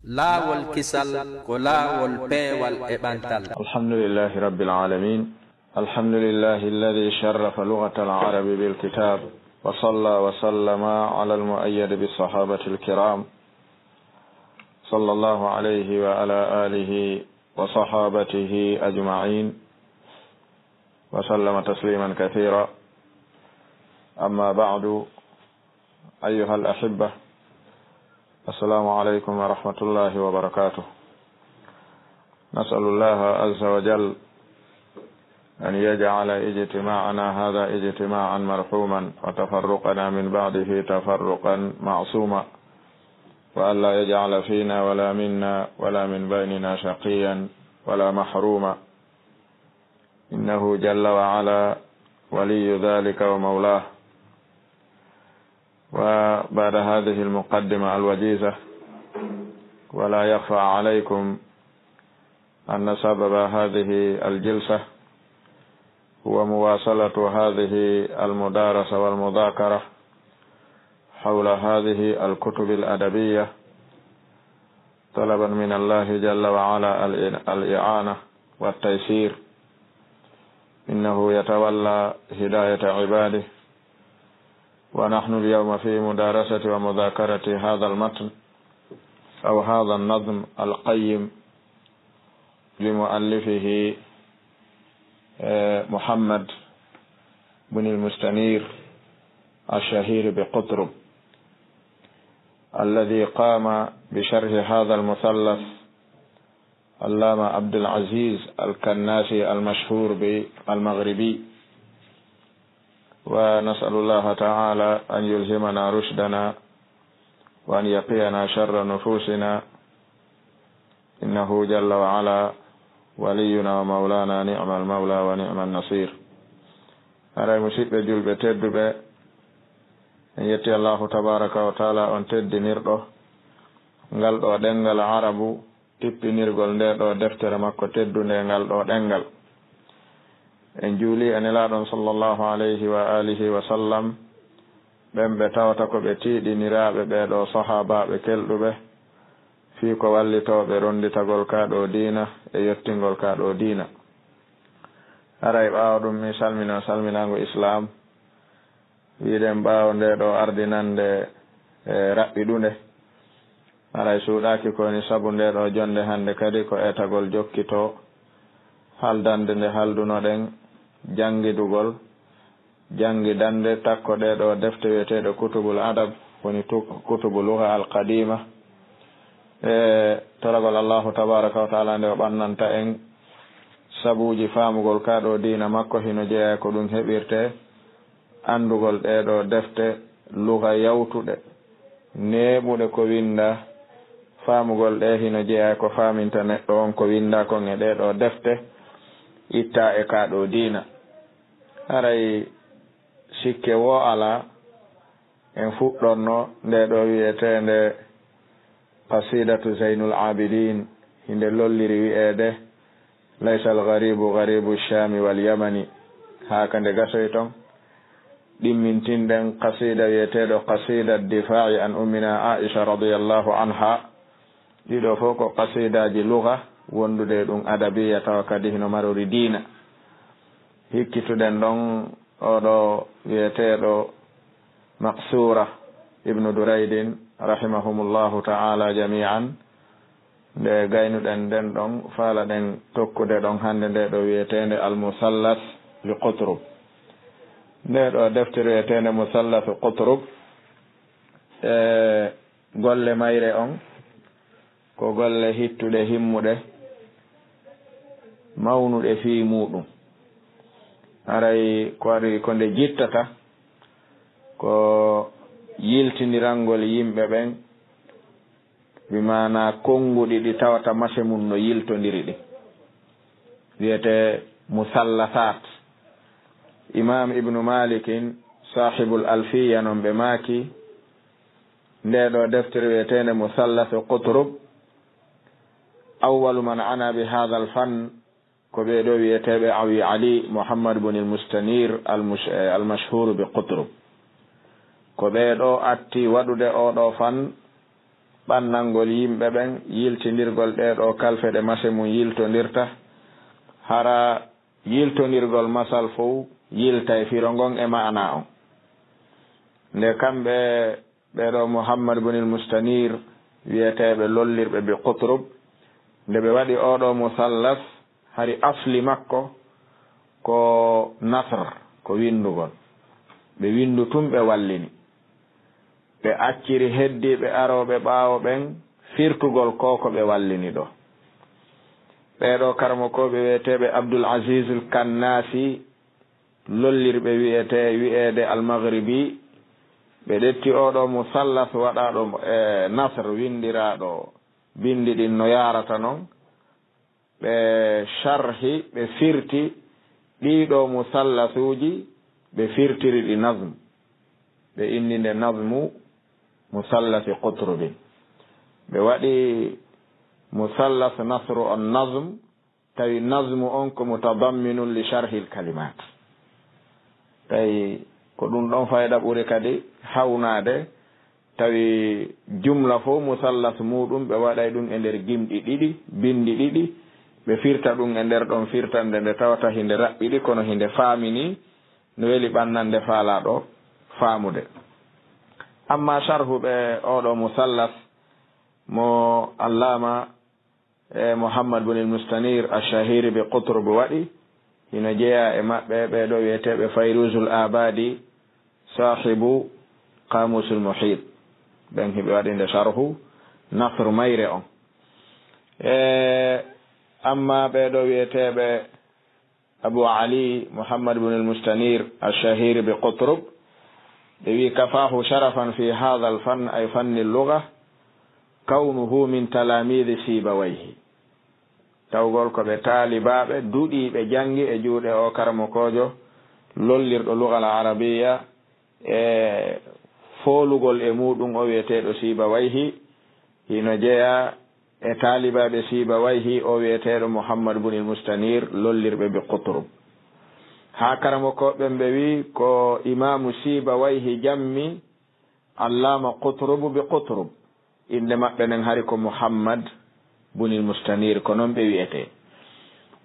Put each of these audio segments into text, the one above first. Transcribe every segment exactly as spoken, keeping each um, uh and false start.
Laawol kisal ko laawol peewal e ɓantal. الحمد لله رب العالمين. الحمد لله الذي شرف لغة العرب بالكتاب، وصلى وسلم على المؤيد بالصحابة الكرام، صلى الله عليه وعلى آله وصحابته أجمعين، وسلم تسليما كثيرا. أما بعد، أيها الأحبة، السلام عليكم ورحمة الله وبركاته. نسأل الله عز وجل أن يجعل اجتماعنا هذا اجتماعا مرحوما، وتفرقنا من بعده تفرقا معصوما، وأن لا يجعل فينا ولا منا ولا من بيننا شقيا ولا محروما، إنه جل وعلا ولي ذلك ومولاه. وبعد هذه المقدمة الوجيزة، ولا يخفى عليكم أن سبب هذه الجلسة هو مواصلة هذه المدارسة والمذاكرة حول هذه الكتب الأدبية، طلبا من الله جل وعلا الإ-، الإعانة والتيسير، إنه يتولى هداية عباده. ونحن اليوم في مدارسة ومذاكرة هذا المتن أو هذا النظم القيم لمؤلفه، آه، محمد بن المستنير الشهير بقطرب، الذي قام بشرح هذا المثلث علامة عبد العزيز الكناسي المشهور بالمغربي، ونسأل الله تعالى أن يلهمنا رشدنا وأن يقينا شر نفوسنا، إنه جل وعلا ولينا ومولانا، نعم المولى ونعم النصير. Haray, musiɓɓe julɓe tedduɓe, en yetti Allahu tabaraka wa taala, on teddinirɗo ngal ɗo ɗemngal Arabu, tippinirgol nde ɗo deftere makko teddunde, ngal ɗo ɗemngal. En juuli e Nelaaɗo on sallallahu alayhi wa alihi wa sallam, ɓen ɓe tawata ko ɓe tiiɗiniraaɓe ɓee ɗo sahaabaaɓe kelɗuɓe, fii ko wallitoo ɓe ronnditagol kaa ɗo diina e yottingol kaa ɗo diina. Haray, ɓaawo ɗum, mi salmina salminaango Islaam. Wiɗen ɓaawo nde ɗo ardinande, e, raɓɓiɗunde, haray suuɗaaki ko woni sabu nde ɗo jonnde hannde kadi ko etagol jokkitoo, haldande nde haldunoɗen, janngidugol, janngidande takko ɗee ɗo defte wi'eteeɗe kutubul adab, woni tu-, kutubu lugha al qadima. E toragol Allahu tabaraka wa taala nde o ɓannanta en sabuuji faamugol kaa ɗo diina makko, hino jeyaa ko ɗum heɓirtee, anndugol ɗee ɗo defte lugha yawtuɗe, neeɓuɗe ko winndaa, faamugol ɗe hino jeyaa ko faaminta neɗɗo on ko winndaa kon e ɗee ɗo defte, ittaa e kaa ɗo diina. Haray sikke woo alaa, en fuɗɗorno nde ɗo wi'eteende Qasidatu Zaynul Abidin, hinde lolliri wi'eede, "Laysa al-gharibu gharibu Shami wal Yamani." Haa ka nde gasoy ton, ɗimmintinɗen qasida wi'eteeɗo Qasida Difa'i an Ummina Aisha radiyallahu anha. Ɗiɗo fof ko qasidaaji lugha, wondude e ɗum adabiya, tawa kadi hino marori diina. Hikkituɗen ɗon oɗo wi'eteeɗo Maqsura ibnu Duraydin, rahimahumullahu ta'ala jami'an. Nde gaynuɗen nden ɗon, faalaɗen tokkude ɗon hannde nde ɗo wi'eteende Al-Musallas li Qutrub. Nde ɗo deftere wi'eteende Musallas Qutrub, e golle mayre on, ko golle hittuɗe, himmuɗe, mawnuɗe fii muuɗum. Haray ko ari, ko nde jittata, ko yiltindirangol yimɓe ɓen, bi maanaa konnguɗi ɗi tawata mase mum no yiltondiri ɗi. Wiyetee musallasaat. Imaam Ibnu Maalikin, saahibul Alfiya, non ɓe maaki, nde ɗo deftere wiyeteende Musallasu Qutrub, awwalu man ana bi haadal fann, ko ɓee ɗo wiyeteeɓe Awi Ali Muhammad bunil Mustanir al-mush-, eh, al-mashhur bi Qutrub. Ko ɓee ɗo atti waɗude oo ɗoo fann, ɓannangol yimɓe ɓen, yiltindirgol ɗee ɗoo kalfe ɗe mase mum yiltondirta, hara yiltondirgol masal fow yiltay firo ngon e ma'anaa on. Nde kamɓe ɓee ɗoo Muhammad bunil Mustanir wi'eteeɓe lollirɓe bi Qutrub, nde ɓe waɗi oo ɗoo musallas, hari asli makko ko nasr, ko winndugol. Ɓe winndu tun ɓe wallini. Ɓe acciri heddiiɓe arooɓe ɓaawo ɓen firtugol ko ko ɓe wallini ɗoo. Ɓee ɗoo karamokooɓe wi'eteeɓe Abdul Aziz al Kannasi, lollirɓe wi'etee, wi'eede al Maghribi, ɓe ƴetti oo ɗoo musallas waɗaaɗo e nasr, winndiraaɗo binndi ɗin no yaarata non. Ɓe sharhi, ɓe firti ɗii ɗoo musallasuuji, ɓe firtiri ɗi nazm. Ɓe inni nde nazmu musallasi Qutrubin. Ɓe waɗi musallas nasru on nazm, tawi nazmu on ko mutadamminun li sharhil kalimat. Tawi ko ɗum ɗon fayda ɓuri kadi hawnaade, tawi jumla fof musallas muuɗum, ɓe waɗay ɗum e nder gimɗi ɗiɗi, binndi ɗiɗi, ɓe firta ɗum e nder ɗon firtande nde tawata hinde raɓɓiɗi, kono hinde faamini, no weli ɓannande faalaaɗo faamude. Amma sharhuɓe oo ɗoo musallas mo Allaama e Muhammad bun il-Mustanir Ash-Shahiri bi Qutrub waɗi, hino jeyaa e maɓɓe ɓee ɗoo wi'eteeɓe Fayruzul Abadi, saahibu Qamusul Muhit. Ɓen hiɓe waɗi nde sharhu Nasr mayre on. E amma ɓee ɗoo wi'eteeɓe Abu Ali Muhammad bun il-Mustanir Ash-Shahiri bi Qutrub, ɓe wi'i, kafaahu sharafan fi hadha al-fann, ay fanni al-lugha, kawnuhu min talamidi Sibawayhi. Tawgol ko ɓe taalibaaɓe duɗiiɓe janngi e juuɗe oo karamokoojo lollirɗo lugal arabiya e foolugol e muuɗum o wi'eteeɗo Sibawayhi, hino jeyaa e taalibaaɓe Sibawayhi o wi'eteeɗo Muhammad bun il-Mustanir, lollirɓe bi Qutrub. Haa karamokooɓe ɓen ɓe wi'i ko Imaamu Sibawayhi jammi Allaama Qutrub bi Qutrub. Innde maɓɓe nden hari ko Muhammad bun il-Mustanir, ko non ɓe wi'etee.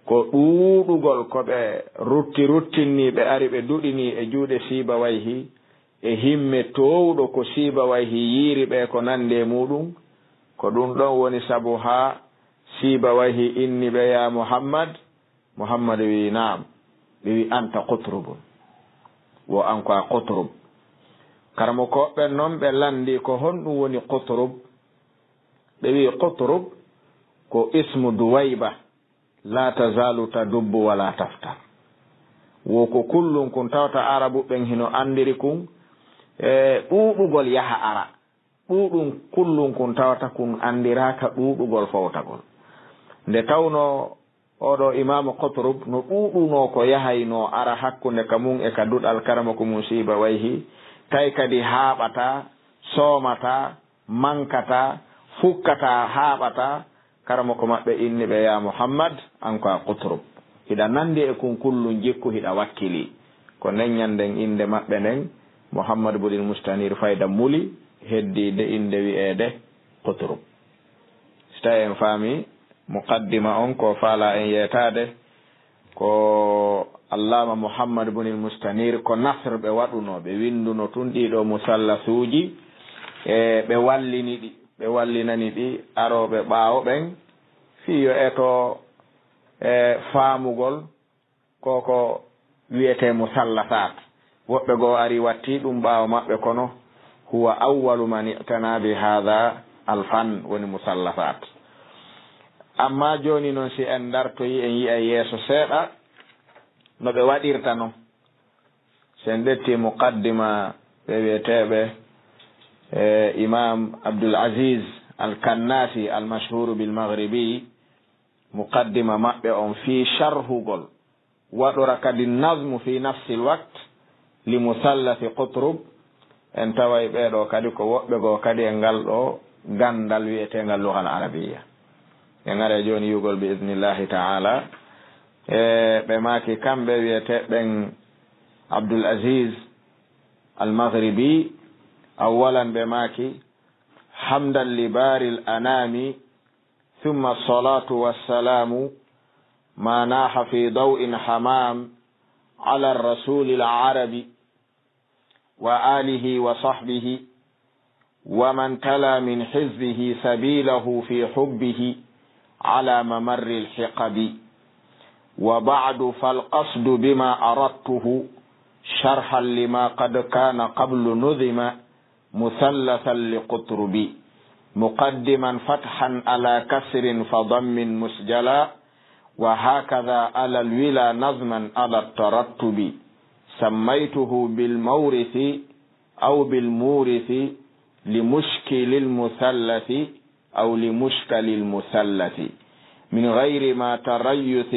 Ko ɗuuɗugol ko ɓe rutti ruttinni, ɓe ari ɓe duɗini e juuɗe Sibawayhi, e himme toowuɗo ko Sibawayhi yiiri ɓe ko nanndi e muuɗum, ko ɗum ɗon woni sabu haa Sibawayhi inni ɓe, "Yaa Muhammad." Muhammad wi'i, "Naam." Ɓe wi'i, "Anta Qutrubun." Wo an ko a Qutrub. Karamokooɓe ɓen non ɓe lanndii ko honɗum woni Qutrub. Ɓe wi'i, "Qutrub ko ismu Duwayba, la tazalu tadubbu wala taftar." Wo ko kullum kun tawata Arabu ɓen hino anndiri kun e ɗuuɗugol yaha ara. Ɗuuɗum kullum kun tawata kun anndiraaka ɗuuɗugol fowtagol. Nde tawnoo oo ɗoo Imaamu Qutrub no ɗuuɗunoo ko yahaynoo ara hakkunde ka mum e ka duɗal karamoko mum Sibawayhi, tawi kadi haaɓataa, soomataa, mankataa, fukkataa, haaɓataa, karamoko maɓɓe inni ɓe, "Yaa Muhammad, an ko a Qutrub. Hiɗa nanndi e kun kullum jikku, hiɗa wakkilii." Ko nden ñannden innde maɓɓe nden, Muhammad bun il-Mustanir, fayda muli, heddii nde innde wi'eede Qutrub. Si tawii en faamii muqaddima on, ko faalaa en yeetaade, ko Allaama Muhammad bun il-Mustanir, ko nasr ɓe waɗunoo, ɓe winnduno tun ɗii ɗoo musallasuuji, e ɓe wallini ɗi, ɓe wallinani ɗi arooɓe ɓaawo ɓen, fii yo eto e faamugol ko ko wi'etee musallasaat. Woɓɓe goo ari watti ɗum ɓaawo maɓɓe, kono huwa awwalu man i'tana bi hadha al-fann, woni musallasaat. Amma jooni non, si en dartoyi, en yi'ay yeeso seeɗa no ɓe waɗirta non. Si en ƴetti muqaddima ɓe wi'eteeɓe, e, Imam Abdul Aziz Al-Kannasi, al-mashhuru bil Maghribi, muqaddima maɓɓe on fii sharhugol, waɗora kadi nazmu fi nafsil waqt li musallasi Qutrub, en taway ɓee ɗoo kadi ko woɓɓe goo kadi e ngal ɗoo ganndal wi'eteengal lughal arabiyya. En aray jooni yi'ugol bi idnillahi ta'ala. E ɓe maaki kamɓe wi'etee ɓen Abdul Aziz Al-Maghribi, awwalan ɓe maaki, حمدا لباري الأنام، ثم الصلاة والسلام ما ناح في ضوء حمام على الرسول العربي وآله وصحبه ومن تلا من حزبه سبيله في حبه على ممر الحقب. وبعد، فالقصد بما أردته شرحا لما قد كان قبل نظم مثلثا لقطرب، مقدما فتحا على كسر فضم مسجلا، وهكذا على الولا نظما على الترتب. سميته بالمورث أو بالمورث لمشكل المثلث أو لمشكل المثلث من غير ما تريث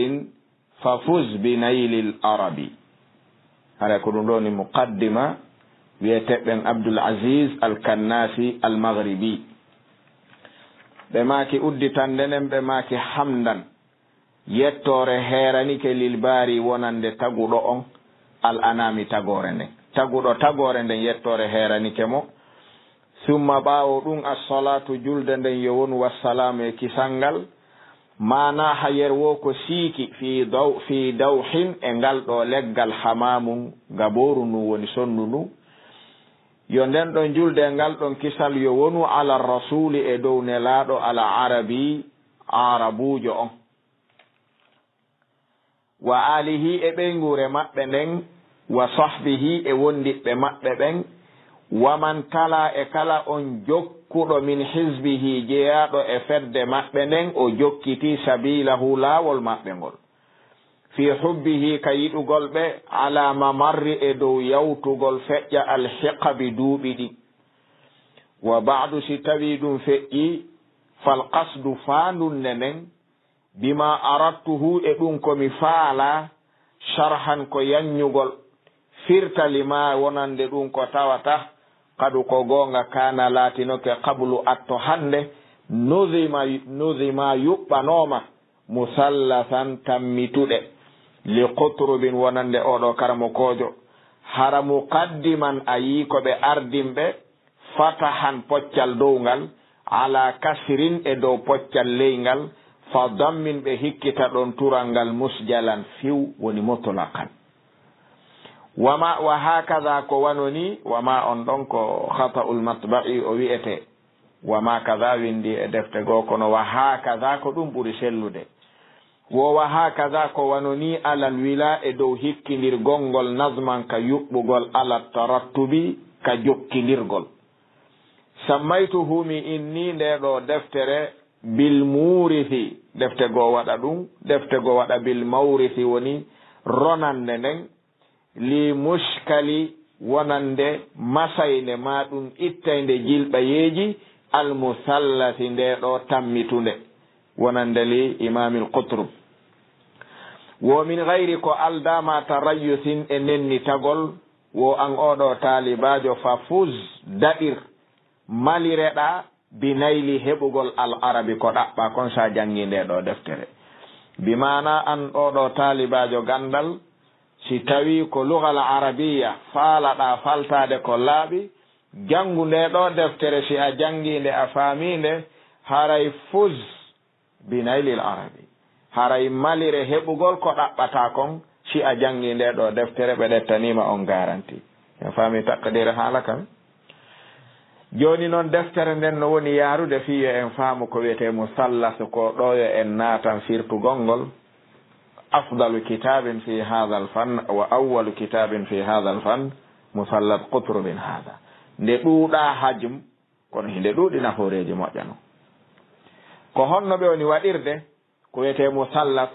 ففز بنيل العرب. Hara ko ɗum ɗo ni muqaddima wiyeteɓɓen Abdul Aziz Al Kannasi Al Maghribi. Ɓe maaki udditande nden, ɓe maaki hamdan. Yettoore heeranike lil baari wonande taguɗo on, al anami tagoore nden. Taguɗo tagoore nden yettoore heeranike mo. Summa ɓaawo ɗum assalaatu julde nden yo wonu wassalaamu e kisal ngal. Maana hayer wo ko siiki fii daw-, fii dawhin e ngal ɗo leggal hamaamun gabooru ndun woni sonndu ndun. Yo nden ɗon julde e ngal ɗon kisal yo wonu ala rasuuli e dow nelaaɗo ala arabi aarabuujo on. Wa aalihi e ɓeynguure maɓɓe nden, wa sahbihi e wondiɓɓe maɓɓe ɓen, wa man tala e kala on jokkuɗo min hizbihi jeyaaɗo e fedde maɓɓe nden, o jokkitii sabiilahu laawol maɓɓe ngol. Fii hubbihi ka yiɗugol ɓe, alaa mamarri e dow yawtugol feƴƴa alhiqabi duuɓi ɗin. Wa ba'du si tawii ɗum feƴƴii, fal qasdu faandunde nden, bima aradtuhu e ɗum ko mi faalaa, sharhan ko yanñugol, firta lima wonande ɗum ko tawata, kadu ko goonga kaana laatinoke qablu atto hannde, nudima, nudima yuɓɓanooma, musallasan tammituɗe, li qutrubin wonande oɗo karamokoojo, hara muqaddiman a yii ko ɓe ardinɓe, fatahan poccal dow ngal, ala kasrin e dow poccal ley ngal, fa dammin ɓe hikkita ɗon tural ngal musjalan fiw woni mutlaqan. Wama wa hakaza ko wano ni, wama on ɗon ko khata'ul matba'i o wi'ete. Wama kaza windi e defte goo kono wa hakaza ko ɗum ɓuri sellude. Wo wa hakaza ko wano ni alal wila e dow hikkindirgol ngol nazman ka yuɓɓugol ala tarattubi ka jokkindirgol. Sammaytuhu mi inni nde ɗo deftere bil murisi, defte goo waɗa ɗum, defte goo waɗa bil mawrisi woni ronande nden, li mushkali wonande masaynde ma ɗum ittaynde jilɓayeeji al musallasi nde ɗo tammitunde. Wonande li Imaamil Qutrub. Wo min gayri ko aldaa ma tarayyusin e nennitagol, wo an oɗo taalibaajo fa fuz daɗir, malireɗaa bi nayli heɓugol al arabi ko ɗaɓɓa kon sa janngi nde ɗo deftere. Bi maana an oɗo taalibaajo ganndal, si tawi ko lugal arabiya faalaɗaa faltaade ko laaɓi, janngu nde ɗo deftere si a janngi nde a faami nde, haray fuz bi naylil arabi. Haray malire heɓugol ko ɗaɓɓata kon, si a janngi nde ɗo deftere, ɓe ɗettaniima on garanti. En faami taqdir haala kan? Jooni non, deftere nden no woni yaarude fii yo en faamu ko wiyetee musallas, ko ɗo yo en naatan firtugol ngol. Afdalu kitaabin fi haadal fan wa awwalu kitaabin fi haadal fan, musallat qutrubin haada. Nde ɗuuɗaa hajum, kono hinde ɗuuɗi nafooreeji moƴƴa non. Ko honno ɓe woni waɗirde? Ko wiyetee musallas,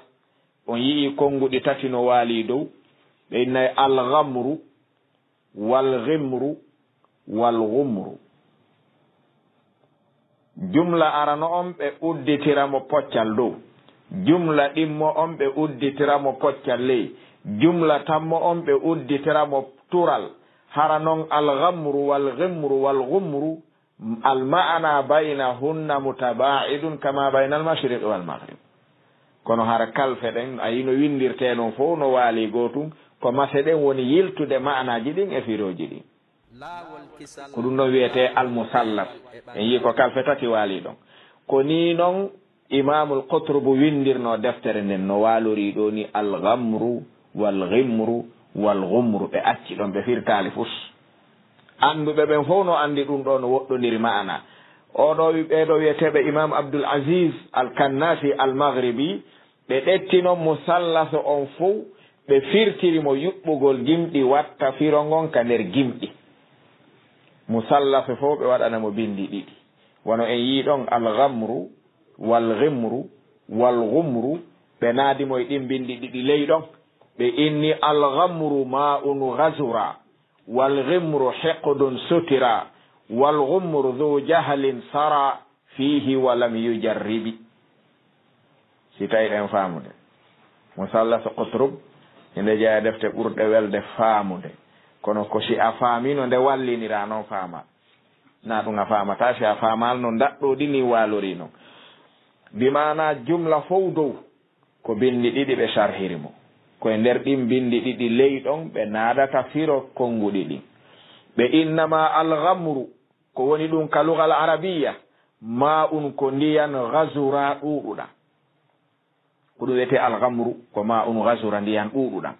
on yi'ii konnguɗi tati no waalii dow, ɓe innay algamru, walgimru, walgumru. Jumla arano on ɓe udditira mo poccal dow, jumla ɗimmo on ɓe udditira mo poccal ley, jumla tammo on ɓe udditira mo tural. Hara non algamru, walgimru, walgumru, al ma'ana baynahunna mutaba'idun kama bayna al mashriqi wal maghrib. Kono hara kalfe ɗen, a yino windirte non fof no waali gootum, ko mase ɗen woni yiltude ma'anaaji ɗin e firooji ɗin. Ko ɗum ɗon wiyetee almusallas. En yii ko kalfe tati waali ɗon. Ko nii noon Imaamul Qutrubu winndirnoo deftere nden, no waalorii ɗoo ni: Algamru, walgimru, walgumru. Ɓe acci ɗon, ɓe firtaali fus. Annduɓe ɓen fof no anndi ɗum ɗoo no woɗɗondiri maana. Oo ɗoo wi-, ɓee ɗoo wiyeteeɓe Imaam Abdul Aziz Al Kannasi Al Maghribi, ɓe ɗetti noon musallaso on fof, ɓe firtiri mo yuɓɓugol gimɗi, watta firo ngon ka nder gimɗi. Musallaso fof ɓe waɗana mo binndi ɗiɗi. Wano en yii ɗon, algamru, walgimru, walgumru, ɓe naadi mo e ɗin binndi ɗiɗi ley ɗon. Ɓe inni: Algamru maa'un gazura, walgimru hiqdun sutira, walgumru dhu jahlin sara fiihi wa lam yujarribi. Si tawi ɗen faamude, musallas Qutrub, inde jeyaa e defte ɓurɗe welde faamude. Kono ko si a faamino nde walliniraa noon faamaa. Na ɗum a faamataa si a faamaali no ndaɗɗo ɗi ni waalorii noon. Bi maanaa jumla fow dow, ko binndi ɗiɗi ɓe sarhiri mo. Ko e nder ɗin binndi ɗiɗi ley ɗon ɓe naadata firo konnguɗi ɗin. Ɓe innama algamru, ko woni ɗum ka lugal arabiya, maa'un ko ndiyan gazura ɗuuɗuɗan. Ko ɗum wiyetee algamru, ko maa'un gazura, ndiyan ɗuuɗuɗan.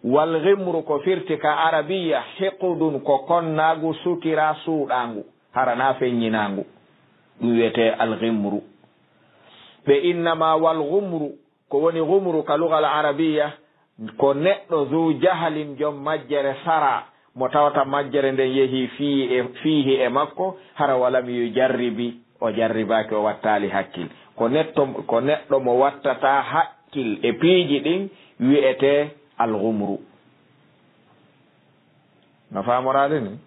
Walgimru ko firti ka arabiya, hiqdun ko konnaagu sutira suuɗaangu, hara na feññinaangu. Ɗum wiyetee algimru. Ɓe innama walgumru, ko woni gumru ka lugal arabiya, ko neɗɗo zu jahalin, jom majjere sara, mo tawata majjere nden yehi fii e, fiihi e makko, hara walam yu jarribi, o jarribaaki, o wattaali hakkil. Ko netto-, ko neɗɗo mo wattataa hakkil e piiji ɗin wi'etee algumru. No faamoraade ni?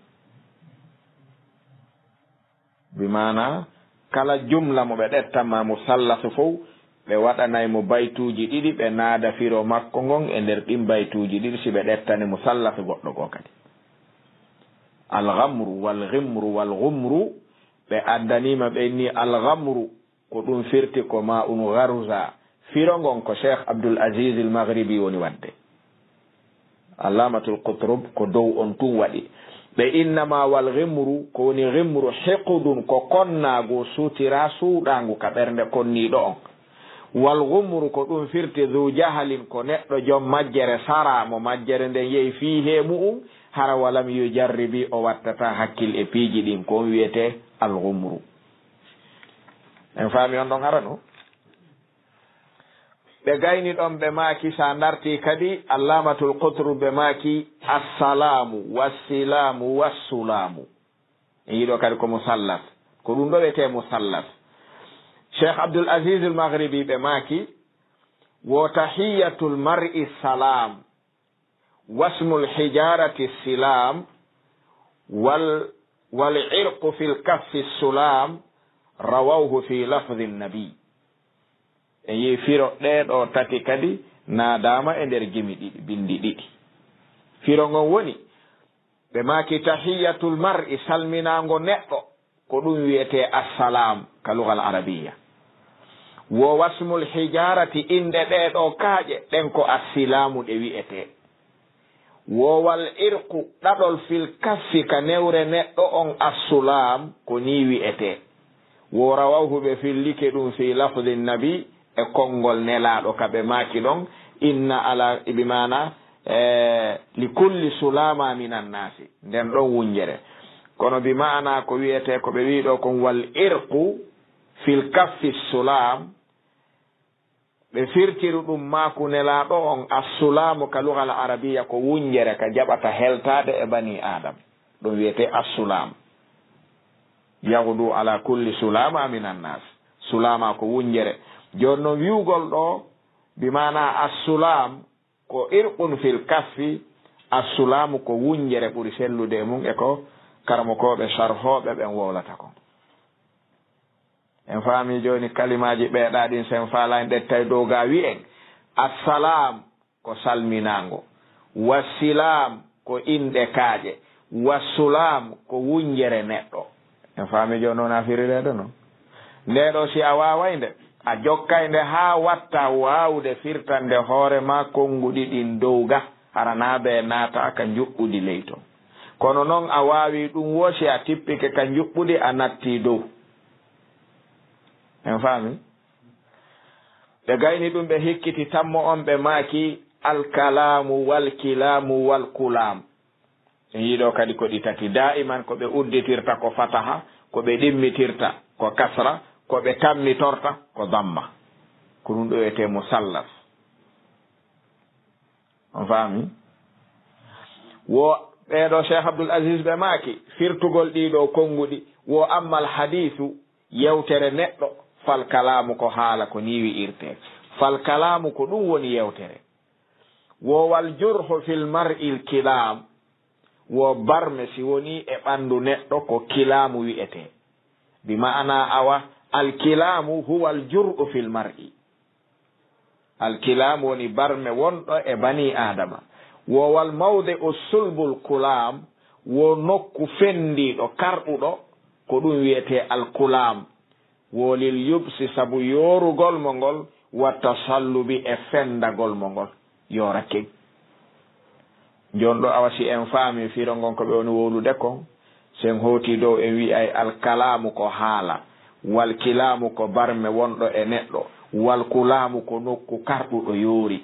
Bi maanaa, kala jumla mo ɓe ɗettan ma musallasu fow, ɓe waɗanay mo baytuuji ɗiɗi, ɓe naada firo makko ngon e nder ɗin baytuuji ɗiɗi, si ɓe ɗettani musallasu goɗɗo goo kadi. Algamru, walgimru, walgumru, ɓe addaniima ɓe ni algamru, ko ɗum firti ko maa'un garuza. Firo ngon ko Cheikh Abdul Aziz Al Maghribi woni waɗde. Allamatul Qutrub ko dow on tun waɗi. Ɓe innama wal gimru, ko woni gimru, hiqudun, ko konnaagu, sutira suuɗaangu ka ɓernde konniiɗo on. Wal gumru, ko ɗum firti zu jahalin, ko neɗɗo jom majjere sara mo majjere nden yehi fii he mu'un, hara walam yu jarribi, o wattata hakkil e piiji ɗin, ko on wiyete al gumru. En faami on ɗon arano? Ɓe gayni ɗon, ɓe maaki, sa darti kadi, Allamatul Qutru, ɓe maaki, assalaamu, wassilaamu, wassulaamu. En yiɗo kadi ko musallas. Ko ɗum ɗo wiyetee musallas. Cheikh Abdul Aziz Al Maghribi, ɓe maaki, wo tahiyatul mar'i salaam. Wasmul hijarati silam, wal, wal irqu fil kaffi sulam, rawawhu fi lafdhin nabi. En yii firo ɗee ɗoo tati kadi naadaama e nder gimi ɗiɗi, binndi ɗiɗi. Firo ngon woni, ɓe maaki tahiyatul mar'i, salminaango neɗɗo, ko ɗum wiyetee assalaam ka lugal arabiya. Wo wasmul hijarati, inɗe ɗee ɗoo kaaƴe, ɗen ko assilaamu ɗe wiyetee. Wo wal irqu, ɗaɗol fil kaffi ka newre neɗɗo on, assulaam, ko nii wiyetee. Wo rawawhu, ɓe fillike ɗum, fii lafdin nabi, e konngol nelaaɗo ka ɓe maaki ɗon, inna ala, bi maana, e, li kulli sulama minan nasi, nden ɗon wunjere. Kono bi maana ko wiyetee ko ɓe wi'i ɗoo kon wal irqu fil kaffi sulam, ɓe firtiri ɗum maaku nelaaɗo on, assulamu ka lugal arabiya ko wunjere ka jaɓata heltaade e bani Adam. Ɗum wiyetee assulam. Yagudu ala kulli sulama minan nas. Sulama ko wunjere. Jooni non wi'ugol ɗoo, bi maana assulam, ko irqun fil kaffi, assulamu ko wunjere ɓuri sellude e mum e ko karamokooɓe sarhooɓe ɓen wowlata kon. En faami jooni kalimaaji ɓee ɗaa ɗin, sen faalaani ɗe tawi dow gaa wi'en, assalaam ko salminaango, wassilaam ko inɗe kaaƴe, wassulaam ko wunjere neɗɗo. En faami jooni noon a firireede noon. Ndee ɗoo si a waaway nde, a jokkay nde haa watta waawude firtande hoore maa konnguɗi ɗin dow ga, hara naa bee naata ka njuɓɓudi ley ton. Kono noon a waawi ɗum woo si a tippike ka njuɓɓudi a natti dow. En faami? Ɓe gayni ɗum ɓe hikkiti tammo on ɓe maaki alkalaamu walkilaamu walkulaam. En yiɗo kadi ko ɗi tati. Daa'iman ko ɓe udditirta ko fataha, ko ɓe ɗimmitirta ko kasra, ko ɓe tammitorta ko damma. Ko ɗum ɗo wiyetee musallas. On faami? Wo ɓeeɗo Cheikh Abdul Aziz ɓe maaki, firtugol ɗiɗo konnguɗi, wo ammal hadiisu, yewtere neɗɗo, fal kalaamu ko haala, ko nii wi'irtee. Fal kalaamu ko ɗum woni yewtere. Wo wal jurhu fil mar'il kilaam, wo barme si wonii e ɓanndu neɗɗo ko kilaamu wi'etee. Bi ma'ana awa, al kilaamu huwa al jur'u fil mar'i. Alkilaam woni barme wonɗo e banii Aadama. Wo wal mawdi'u sulbul kulaam, wo nokku fenndiiɗo, karɗuɗo, ko ɗum wiyetee alkulaam. Wo lil yubsi, sabu yoorugol mo ngol, wa tasallubi, e fenndagol mo ngol, yoora keŋ. Jooni ɗo awa si en faami firo ngon ko ɓe woni wowlude kon, si en hooti dow en wi'ay alkalaamu ko haala, walkilaamu ko barme wonɗo e neɗɗo, walkulaamu ko nokku karɗuɗo yoori.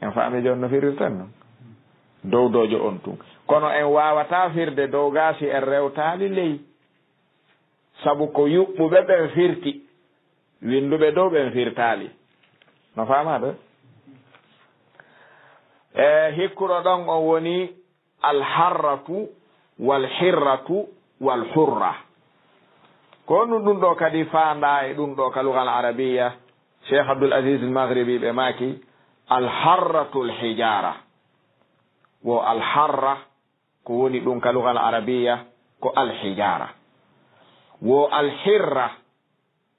En faami jooni no firirten non? Dow dojo on tun. Kono en waawataa firde dow gaa si en rewtaali ley. Sabu ko yuɓɓuɓe ɓen firti, winnduɓe dow ɓen firtaali. No faamaade? E hikkuɗo ɗon on woni alharratu, walhirratu, walhurra. Ko honɗum ɗum ɗo kadi faandaa e ɗum ɗo ka lugal arabiya? Cheikh Abdul Aziz al Maghribi ɓe maaki, alharratul hijara. Wo alharra ko woni ɗum ka lugal arabiya ko alhijara. Wo alhirra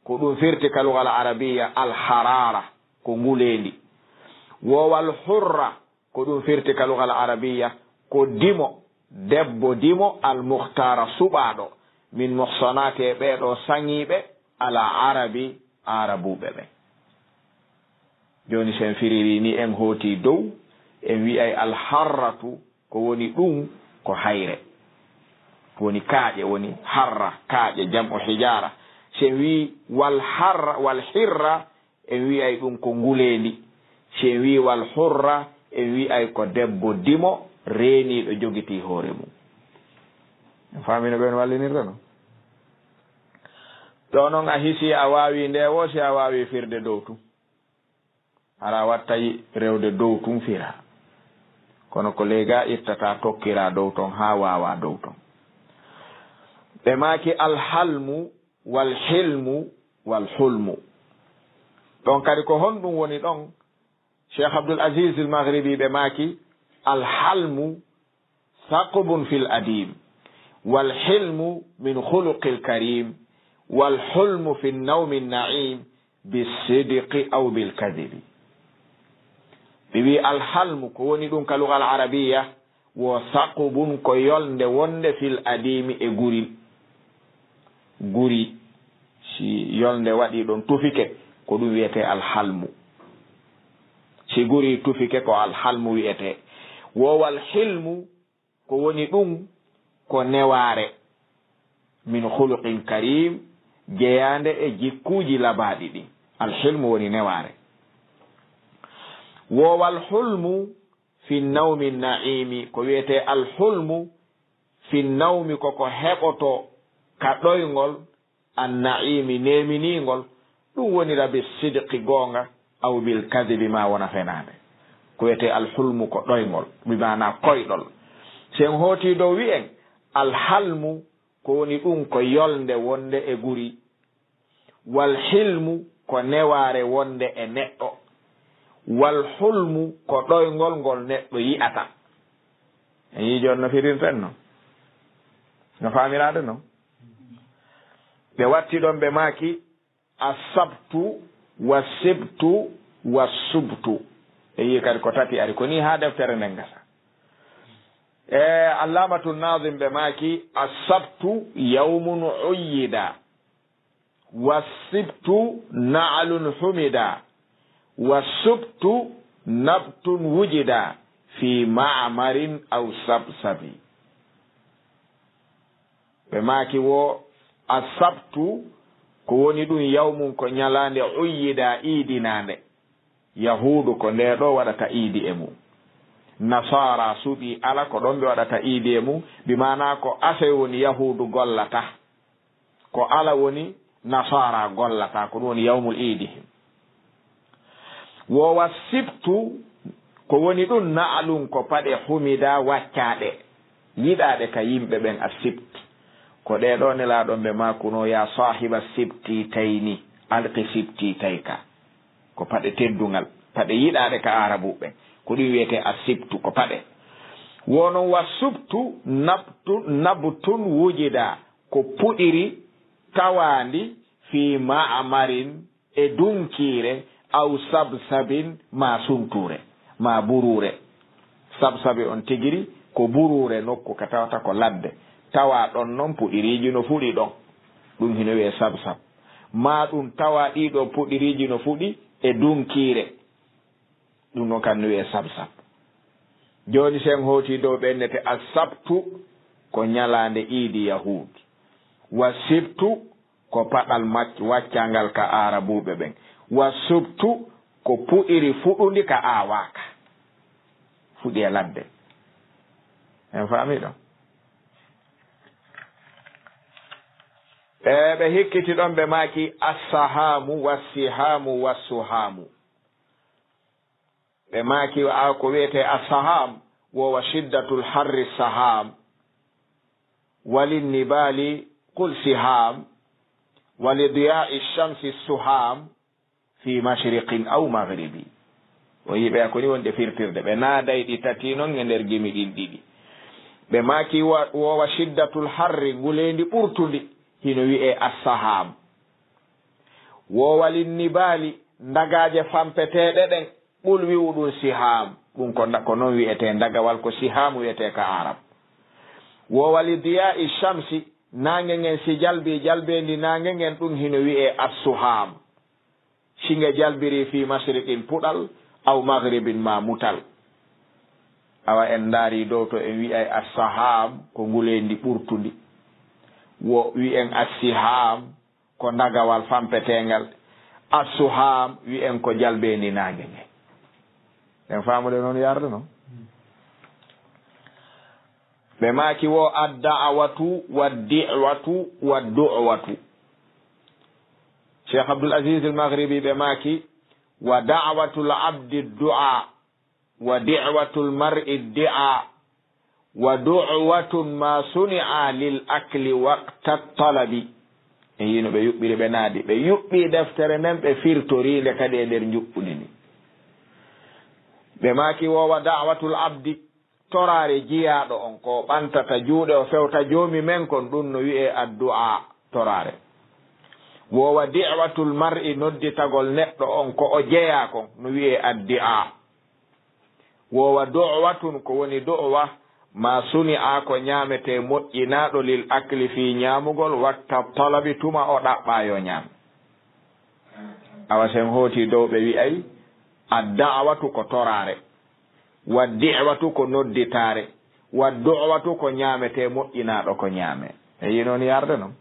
ko ɗum firti ka lugal arabiya alharara, ko nguleendi. Wo wal hurra ko ɗum firti ka lugal arabiya ko dimo, debbo dimo almuhtara suɓaaɗo, min muhsanati e ɓeeɗo saŋiiɓe ala arabi, arabuɓe ɓe. Jooni si en firiri ni en hooti dow, en wi'ay alharratu ko woni ɗum ko hayre. Woni kaaƴe, woni harra, kaaƴe, jam'u hijara. Si en wi'i wal harra, wal hirra, en wi'ay ɗum ko nguleendi. Si en wi'i wal hurra, en wi'ay ko debbo dimo, reeniiɗo, jogitii hoore mum. En faami no ɓen wallinirta no? Ɗo non a hisi a waawi nde wo si a waawi firde dow tun. Hara wattay rewde dow tun fira. Kono ko lega ittata tokkira dow ton haa waawa dow ton. Ɓe maaki alhalmu, wal hilmu, wal hulmu. Ɗon kadi ko honɗum woni ɗon? Cheikh Abdul Aziz al Maghribi ɓe maaki, alhalmu ثقب في الأديم، والحلم من خلق الكريم، والحلم في النوم النعيم، بالصدق أو بالكذب. Ɓe wi alhalmu ko woni ɗum ka lugal arabiya, wo saqubun ko yolnde wonde fil adimi e guri. Guri, si yolnde waɗi ɗon tufike, ko ɗum wiyetee alhalmu. Si guri tufike, ko alhalmu wiyetee. Wo wal hilmu, ko woni ɗum, ko newaare. Min khuluqin karim, jeyaande e jikkuuji labaaɗi ɗin. Alhilmu woni newaare. Wo wal hulmu fi nawmi naimi, ko wiyetee alhulmu fi nawmi, ko ko heɓoto ka ɗoyngol, an naimi, neeminiingol, ɗum wonira bi sidqi, goonga, aw bil kadibi, ma wona fenaande. Ko wiyetee alhulmu ko ɗoyngol, bi maana koyɗol. Si en hooti dow, wi'en alhalmu ko woni ɗum ko yolnde wonde e guri. Wal hilmu ko newaare wonde e neɗɗo. Wal hulmu ko ɗoyngol ngol neɗɗo yi'ata. En yii jooni no firirten non? No faamiraade non? Ɓe watti ɗon ɓe maaki, asabtu, wa sibtu, wa subtu. En yii kadi ko tati ari, ko nii haa deftere nden gasa. E Allamatu Nazim ɓe maaki, asabtu yawmun uyyida. Wa sibtu na'lun humida, wa subtu nabtun wujida fi ma'marin aw sabsabi. Ɓe maaki wo, Assabtu, ko woni ɗum yawmun, ko ñalaande, uyyida, iidinaande. Yahuudu ko ndee ɗoo waɗata iidi e mum. Nasaara suɓii ala ko ɗoon ɓe waɗata iidi e mum, bi maanaa ko asoy woni Yahuudu gollata. Ko ala woni Nasaara gollata, ko ɗum woni yawmul iidi. Wo wa sibtu, ko woni ɗum na'lun, ko paɗe humida waccaaɗe, yiɗaaɗe ka yimɓe ɓen, a sibt. Ko ɗee ɗoo Nelaaɗo ɓe maakunoo, yaa saahiba sibti tayni, alqi sibti tayka. Ko paɗe teddungal, paɗe yiɗaaɗe ka Aarabuɓe. Ko ɗum wiyetee a sibtu, ko paɗe. Wo non wa subtu, nabtu, nabtun wujida, ko puɗiri tawaandi fii ma'amarin, e dunkiire, aw sabsabin, maa suntuure, maa buruure. Sabsabi on tigiri ko buruure, nokku ka tawata ko ladde. Tawa ɗon non puɗiriiji no fuɗi ɗon. Ɗum hino wi'ee sabsab. Maa ɗum tawa ɗii ɗoo puɗiriiji no fuɗi e dunkiire. Ɗum ɗon kan no wi'ee sabsab. Jooni, si en hootii dow ɓe, innete Assabtu ko ñalaande iidi Yahuud. Wa sibtu ko paɗal mac-, waccangal ka Aarabuuɓe ɓen. Wa subtu ko puɗiri fuɗundi ka aawaaka. Fuɗi e ladde. En faami ɗon? E ɓe hikkiti ɗon, ɓe maaki, "Assahaamu, wassihaamu, wassuhaamu." Ɓe maaki, a, ko wiyetee assahaam, wo wa shiddatul harri sahaam, wa linnibaali qul sihaam, wa li diyaa'i shamsi suhaam, fi mashriqin aw maghribi. O yiɓe ko ni wonde firtirde. Ɓe naaday ɗi tati non e nder gimi ɗin ɗiɗi. Ɓe maaki, wa, wo wa shiddatul harri, nguleendi ɓurtundi, hino wi'ee assahaam. Wo wa linnibaali, ndagaaje fampeteeɗe ɗen, ɓul wi'u ɗum sihaam. Ɗum ko nda-, ko non wi'etee ndagawal, ko sihaam wi'etee ka Arab. Wo wa li diyaa'i shamsi, naange ngen si jalbii, jalbeendi naange ngen, ɗum hino wi'ee assuhaam. Si nge jalbirii fii mashriqin puɗal, aw maghribin maa mutal. Awa en ndaarii dow to en wi'ay assahaam ko nguleendi ɓurtundi. Wo wi'en assihaam ko ndagawal fampeteengal. Assuhaam wi'en ko jalbeendi naange nge. En faamude noon yarde noon. Ɓe maaki wo adda'awatu wa di'watu wa du'watu. Cheikh Abdul Aziz Al Maghribi ɓe maaki, "Wa da'watul abdi du'a, wa di'watul mar'i di'a, wa du'watun ma suni'a lil akli waqta talabi." E yino ɓe yuɓɓiri, ɓe naadi, ɓe yuɓɓi deftere nden, ɓe firtori nde kadi e nder njuɓɓudi ndi. Ɓe maaki wo wa da'watul abdi, toraare jiyaaɗo on, ko o ɓantata juuɗe, o fewta Joomi men kon, ɗun no wi'ee addu'a, toraare. Wo wa di'watul mar'i, nodditagol neɗɗo on ko o jeyaa kon, no wi'ee addi'a. Wo wa du'watun, ko woni du'wa, ma suni'a, ko ñaametee moƴƴinaaɗo, lil akli, fii ñaamugol, waqta talabi, tuma o ɗaɓɓaa yo ñaam. Awa sen hooti dow ɓe wi'ay, adda'watu ko toraare. Wa di'watu ko nodditaare, wa du'watu ko ñaametee moƴƴinaaɗo ko ñaamee. E yi noon yarde noon.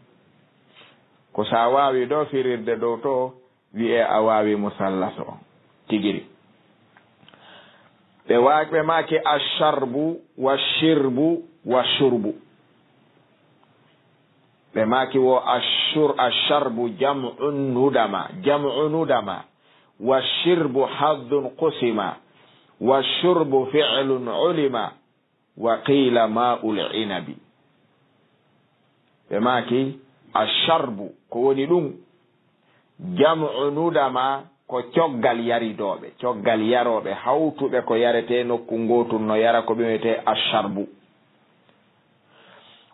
Ko sa waawi ɗo firirde dow to, wi'ee a waawi musallaso on. Tigiri. Ɓe wa-, ɓe maaki asharbu, wa shirbu, wa shurbu. Ɓe maaki wo ashur-, asharbu jam'un nudama, jam'u nudama. Wa shirbu haddun qusima, wa shurbu fi'lun ulima, wa qiila ma'ul inabi. Ɓe maaki, asharbu, ko woni ɗum? Jam'u nudama, ko coggal yaridooɓe, coggal yarooɓe hawtuɓe ko yaretee nokku ngootun no yara, ko ɓe wiyetee asharbu.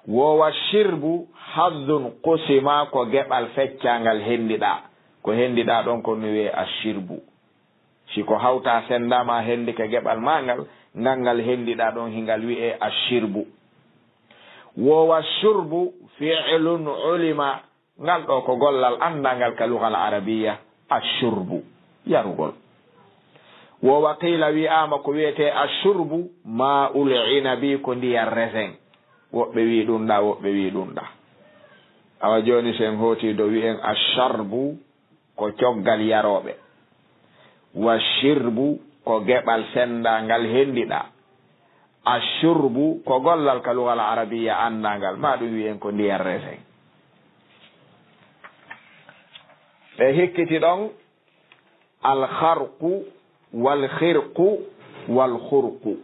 Wo wa shirbu haddun qusima, ko geɓal feccaangal henndiɗaa. Ko henndiɗaa ɗon ko no wiyee ashirbu. Si ko hawtaa senndaama henndike geɓal maa ngal, ngal ngal henndiɗaa ɗon hingal wiyee ashirbu. Wo wa shurbu fi'lun ulima, ngal ɗo ko gollal anndangal ka lugal arabiya, ashurbu, yarugol. Wo wa qiila wi'aama ko wiyetee ashurbu, ma'ul inabi, ko ndiyam resen. Woɓɓe wi'i ɗum ɗa, woɓɓe wi'i ɗum ɗa. Awa jooni, so en hooti dow, wi'en asharbu ko coggal yarooɓe, wa shirbu ko geɓal senndaangal henndiɗaa, ashurbu ko gollal ka lugal arabiya anndaangal, ma ɗum wi'en ko ndiyam resen. Ɓe hikkiti ɗon alkharqu, walkhirqu, walkhurqu.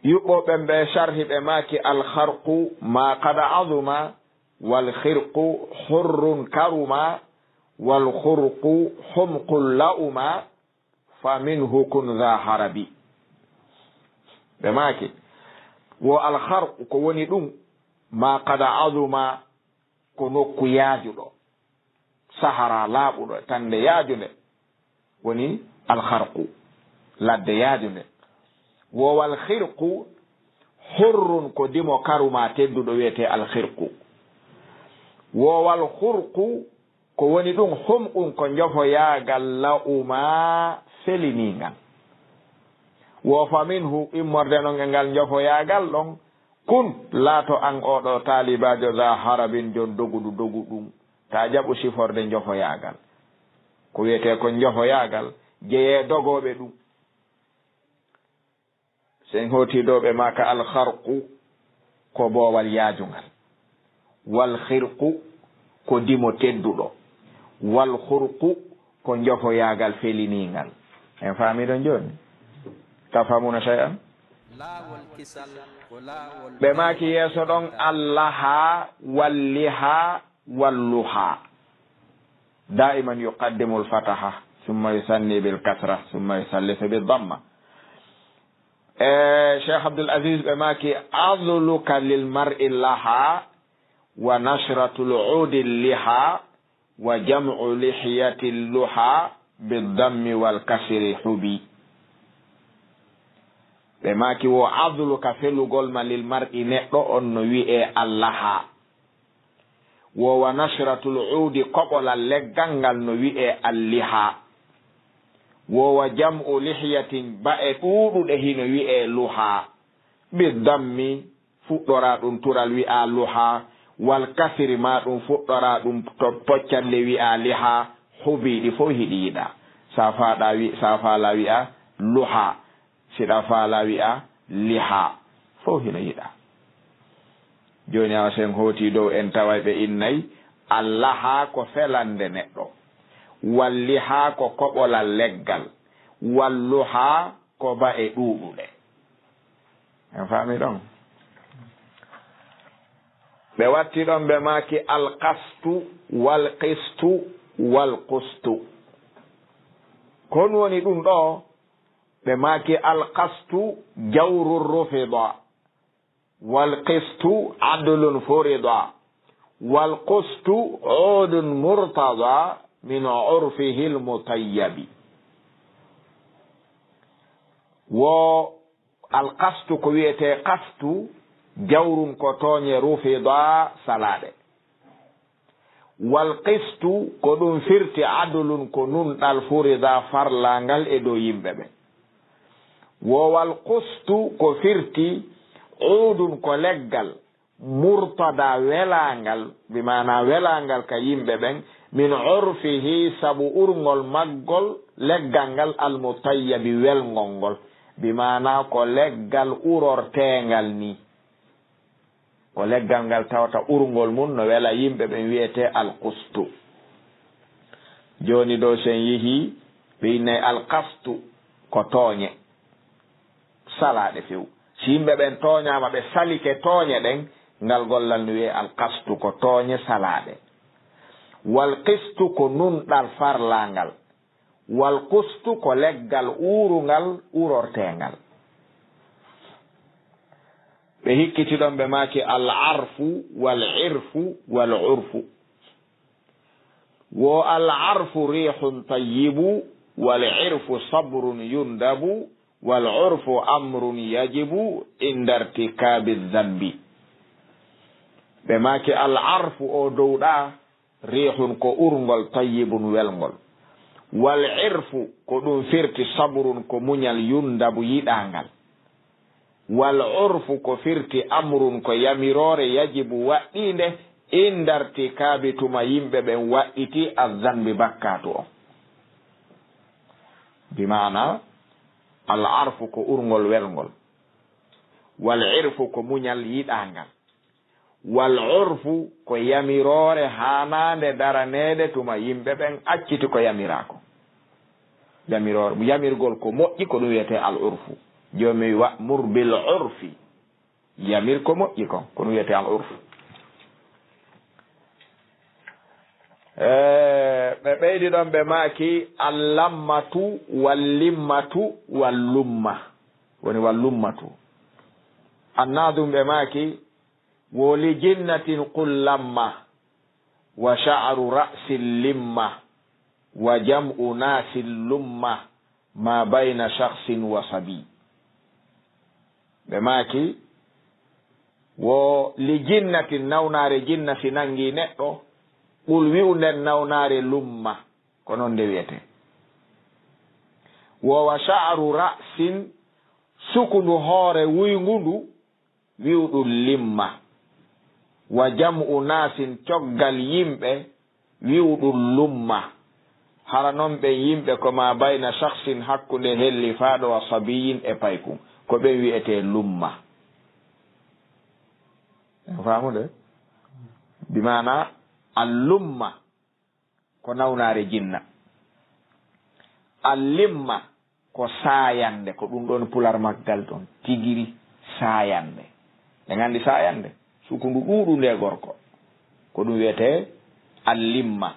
Yuɓɓo ɓen ɓe sharhi ɓe maaki, alkharqu ma qad azuma, walkhirqu hurrun karuma, walkhurqu humqun la'uma, fa minhu kun dha harabi. Ɓe maaki, wo alkharqu ko woni ɗum, ma qad azuma, ko nokku yaajuɗo, sahara laaɓuɗo, tannde yaajunde, woni alkharqu, ladde yaajunde. Wo wal khirqu hurrun, ko dimo karuma tedduɗo wiyetee alkhirqu. Wo wal khurqu, ko woni ɗum, humqun ko njofoyaagal la'uma feliniingal. Wo fa minhu, immorde non e ngal njofoyaagal ɗon, kun, laato an oo ɗoo taalibaajo, dha harabin, jon dogudu doguɗum. Taa jaɓu siforde njofoyaagal. Ko wiyetee ko njofoyaagal, jeyee dogooɓe ɗum. So en hooti dow, ɓe maaka alkharqu ko boowal yaajungal. Wal khirqu ko dimo tedduɗo. Wal khurqu ko njofoyaagal feliniingal. En faamii ɗon jooni? Tafhamuna shay'an? Laawol kisal ko laawol. Ɓe maaki yeeso ɗon, allaha, walliha, walluha. Daiman yuqaddimu al-fataha, summa yusanni bil kasra, summa yusallisu bid damma. E, Cheikh Abdul Aziz ɓe maaki, adluka lil mar'i laha, wa nashratul udi liha, wa jam'u lihiyati luha, bid dammi wal kasri hubi. Ɓe maaki, wo adluka felugol ma lil mar'i neɗɗo on no wi'ee allaha. Wo wa nashratul uudi koɓolal leggal ngal no wi'ee alliha. Wo wa jam'u lihyatin ba'e ɗuuɗuɗe hino wi'ee luha. Bi dammi fuɗɗoraa ɗum tural wi'aa luha. Wal kasri maa ɗum fuɗɗoraa ɗum to poccalle wi'aa liha. Hubii ɗi fow hiɗi yiɗaa. Sa faaɗaa wi-, sa faalaa wi'aa luha. Siɗa faala wi'a liha, fow hino yiɗa. Jooni awa sen hooti dow en taway ɓe innay, allaha ko felande neɗɗo, walliha ko koɓolal leggal, walluha ko ba'e ɗuuɗuɗe. En faami ɗon? Ɓe watti ɗon ɓe maaki alqastu, walqistu, walqustu. Kon woni ɗum ɗo? Ɓe maaki, alqastu jawrun rufida, walqistu adlun furida, walqustu uudun murtada min urfihi lmutayyabi. Wo alqastu ko wi'etee qastu, jawrun ko tooñe, rufida salaaɗe. Wal qistu, ko ɗum firti adlun, ko nunɗal furida farlaangal e dow yimɓe ɓen. Wo wal qustu, ko firti uudun, ko leggal, murtada welaangal, bi maana welaangal ka yimɓe ɓen, min urfihi, sabu urngol maggol, leggal ngal, almutayyabi, welngol ngol, bi maana ko leggal urorteengal ni. Ko leggal ngal tawata urngol mum no wela yimɓe ɓen, wi'etee alqustu. Jooni ɗo, sen yehii, ɓe innay alqastu ko tooñe salaaɗe few. Si yimɓe ɓen tooñaama, ɓe salike tooñe ɗen, ngal gollal no wi'ee alqastu, ko tooñe salaaɗe. Wal qistu ko nunɗal farlaangal. Wal qustu ko leggal uurungal, urorteengal. Ɓe hikkiti ɗon, ɓe maaki, al arfu, wal irfu, wal urfu. Wo al arfu rihun tayyibu, wal irfu sabrun yundabu, wal urfu amrun yajibu inda irtikabi dhanbi. Ɓe maaki, al arfu o dow ɗa, rihun ko urngol, tayyibun welngol. Wal irfu ko ɗum firti, sabrun ko muñal, yundabu yiɗaangal. Wal urfu ko firti amrun ko yamiroore yajibu waɗɗiinde inda irtikaabi tuma yimɓe ɓen waɗɗiti azzanbi bakkaatu on. Bi maana al arfu ko urngol welngol. Wal irfu ko muñal yiɗaangal. Wal urfu ko yamiroore haanaande daraneede tuma yimɓe ɓen acciti ko yamiraa kon. Yamiroore, yamirgol ko moƴƴi ko ɗum wiyetee al urfu. Jooni wa'mur bil urfi. Yamir ko moƴƴi kon, ko ɗum wiyetee al urfu. Eh, ɓe ɓeydi ɗon ɓe maaki al lammatu wal limmatu wal lumma. Woni wal lummatu. Annadum ɓe maaki wo li jinnatin qul lamma wa sha'ru ra'sin limma wa jam'u nasin lumma ma bayna shakhsin wa sabi. Ɓe maaki wo li jinnatin, nawnaare jinna si nangi neɗɗo, qul wi'u nden nawnaare lumma, ko non nde wiyetee. Wo wa sha'ru ra'sin, sukundu hoore wuyngu ndu, wi'u ɗum limma. Wa jam'u nasin, coggal yimɓe, wi'u ɗum lumma. Hara non ɓen yimɓe ko ma bayna shakhsin, hakkunde hellifaaɗo, wa sabiyin e paykun, ko ɓen wi'etee lumma. En faamu de? Bi maana al lumma ko nawnaare jinna. Al limma ko saayannde, ko ɗum ɗon pular maggal ɗon, tigiri saayannde. En anndi saayannde, sukundu ɗuuɗunde e gorko, ko ɗum wiyetee al limma.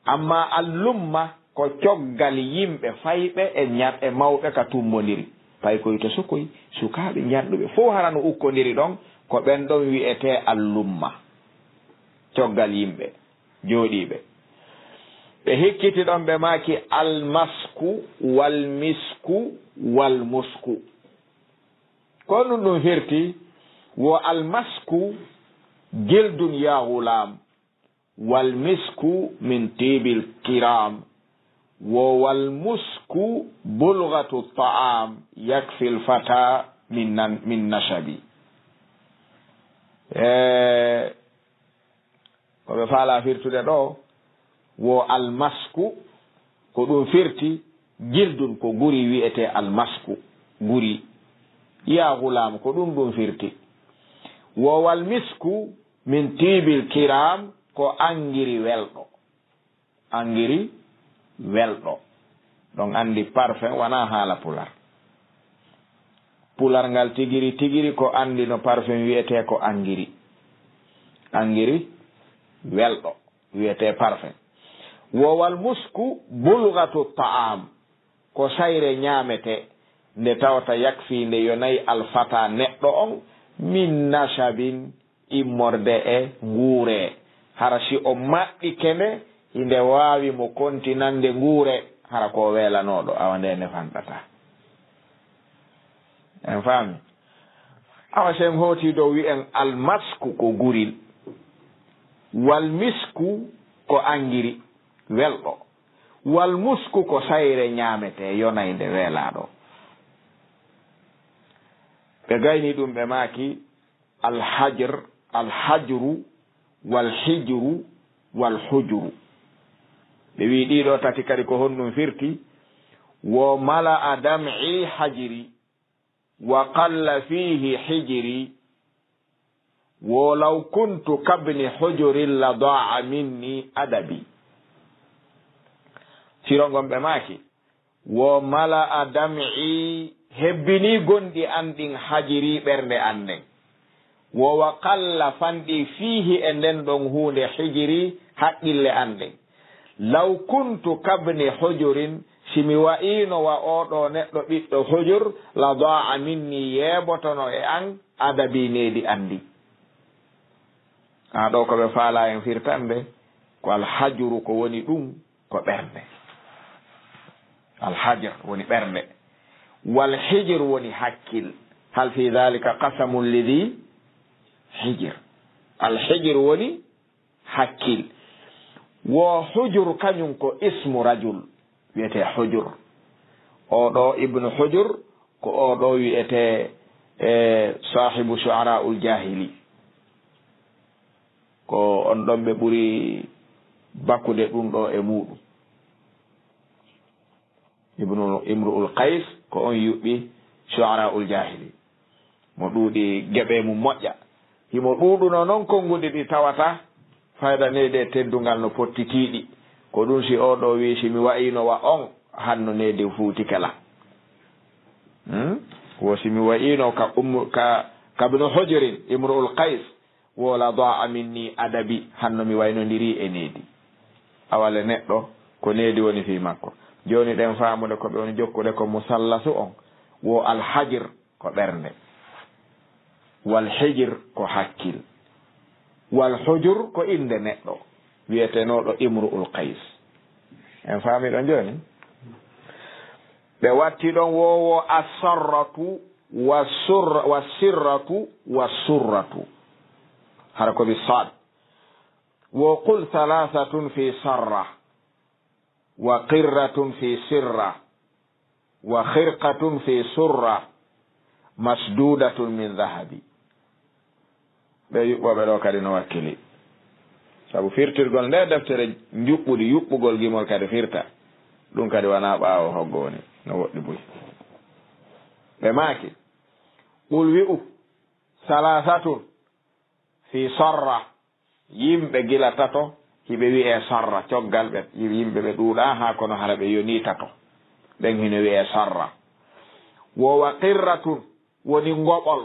Amma al lumma ko coggal yimɓe fayɓe e ñat-, e mawɓe ka tummbondiri. Paykoy to sokoy, sukaaɓe ñanɗuɓe, fow hara no ukkondiri ɗon, ko ɓen ɗon wiyetee al lumma. Coggal yimɓe jooɗiiɓe. Ɓe hikkiti ɗon, ɓe maaki, "Almasku, walmisku, walmusku." Ko ɗum ɗum firti, wo almasku, jildun ya gulaam, walmisku min tiibil kiraam, wo walmusku bulgatu ta'aam, yakfi lfata min nan-, min nasabi. Eh, Ko ɓe faalaa firtude ɗoo, wo almasku, ko ɗum firti, jildun, ko guri wi'etee almasku, guri. Yaa gulaam, ko ɗum ɗum firti. Wo wal misku min tiibil kiraam, ko anngiri welɗo. Anngiri welɗo. Ɗon anndi parfum wanaa haala pular. Pular ngal tigiri tigiri ko anndi no parfum wi'etee ko anngiri. Anngiri welɗo wi'etee parfum. Wo wal musku bulgatu ta'am, ko sayre ñaametee, nde tawata yakfii nde yonay alfata neɗɗo on, min nashabin, immorde e nguure. Hara si o maɓɓike nde, hinde waawi mo kontinande nguure, hara ko o weelanooɗo, awa nde nde fanɗata. En faami? Awa si en hooti dow, wi'en almasku ko guril, wal misku ko anngiri welɗo, wal musku ko sayre ñaametee, yonay nde weelaaɗo. Ɓe gayni ɗum, ɓe maaki, Alhajr, alhajru, walhijru, walhujru. Ɓe wi'i ɗii ɗoo tati kadi ko honɗum firti? Wo mala'a dam'i hajri, wa qalla fiihi hijri, wo law kuntu kabni hujurin la da'a minni adabi. Firo ngon ɓe maaki, Wo mala'a dam'i, hebbinii gonɗi an ɗin, hajiri, ɓernde an nden. Wo wa qalla, fanɗi, fiihi, e nden ɗon huunde, hijiri, haqqille an ɗen. Law kuntu kabni hujurin, si mi wa'iino wa oo ɗoo neɗɗo ɓiɗɗo hujur, la da'a minni, yeebotono e an, adabi, needi an ndin. Haa ɗoo ko ɓe faalaa en firtande, ko alhajuru ko woni ɗum, ko ɓernde. Alhajr woni ɓernde. Wal hijr woni hakkil. Hal fi dhalika qasamun li dhi hijr. Alhijr woni hakkil. Wo hujur kañum ko ismu rajul. Wiyetee Hujur. Oo ɗoo Ibnu Hujur ko oo ɗoo wiyetee E saahibu Shu'araa'ul Jaahili, ko on ɗon ɓe ɓuri bakkude ɗum ɗo e muuɗum. Ibnu Imru'ul Qays ko on yuɓɓi Shu'araa'ul Jaahili. Mo ɗuuɗi geɓe mum moƴƴa. Himo ɗuuɗuno non konnguɗi ɗi tawata fayda needi e teddungal no pottitiiɗi. Ko ɗum si oo ɗoo wi'i, "Si mi wa'iino wa on, hanno needi fuutike lan." Hmm? Wo si mi wa'iino ka Ummu, ka, ka Ibnu Hujrin, Imru'ul Qays, wo la da'a minni adabi, hanno mi waynondirii e needi. Awa le neɗɗo, ko needi woni fii makko. Jooni ɗen faamude ko ɓe woni jokkude ko musallasu on, wo alhajir ko ɓernde, wal hijir ko hakkil, wal hujur ko innde neɗɗo wi'etenooɗo Imru'ul Qays. En faami ɗon jooni? Ɓe watti ɗon wo, wo asarratu, wa surra, wa sirratu, wa surratu. Hara ko bi sad. Wo qul thalathatun fi sarra, wa qirratun fi sirra, wa khirqatun fi surra, masdudatun min dhahabi. Ɓe yuɓɓooɓe ɗo kadi no wakkili. Sabu firtirgol nde deftere njuɓɓudi, yuɓɓugol gimol kadi firta. Ɗum kadi wanaa ɓaawo hoggo woni, no woɗɗi buy. Ɓe maaki, qul wi'u, thalathatun fi sarra, yimɓe gila tato, hiɓe wi'ee sarra, coggal ɓe, yimɓe ɓe ɗuuɗaa haa kono hara ɓe yonii tato. Ɓen hino wi'ee sarra. Wo wa qirratun, woni ngoɓol.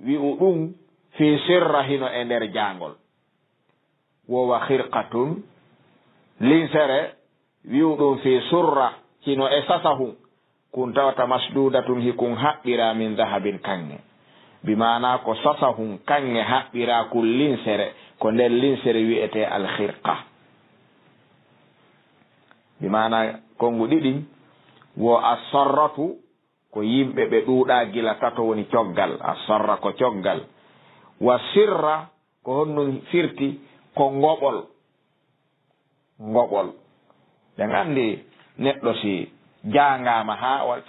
Wi'u ɗum fii sirra, hino e nder jaangol. Wo wa khirqatun, linsere, wi'u ɗum fii surra, hino e sasahun, kun tawata masdudatun, hikun haɓɓiraa min dhahabin, kaŋŋe. Bi maanaa ko sasahun kaŋŋe haɓɓiraa kun linsere, ko nder linsere wi'etee alkhirqa. Bi maanaa konngu ɗiɗi, wo asarratu, ko yimɓe ɓe ɗuuɗaa gila tato woni coggal, asarra ko coggal. Wa sirra ko honɗum firti? Ko ngoɓol. Ngoɓol. Ɗen anndi neɗɗo si jaangaama haa wa-,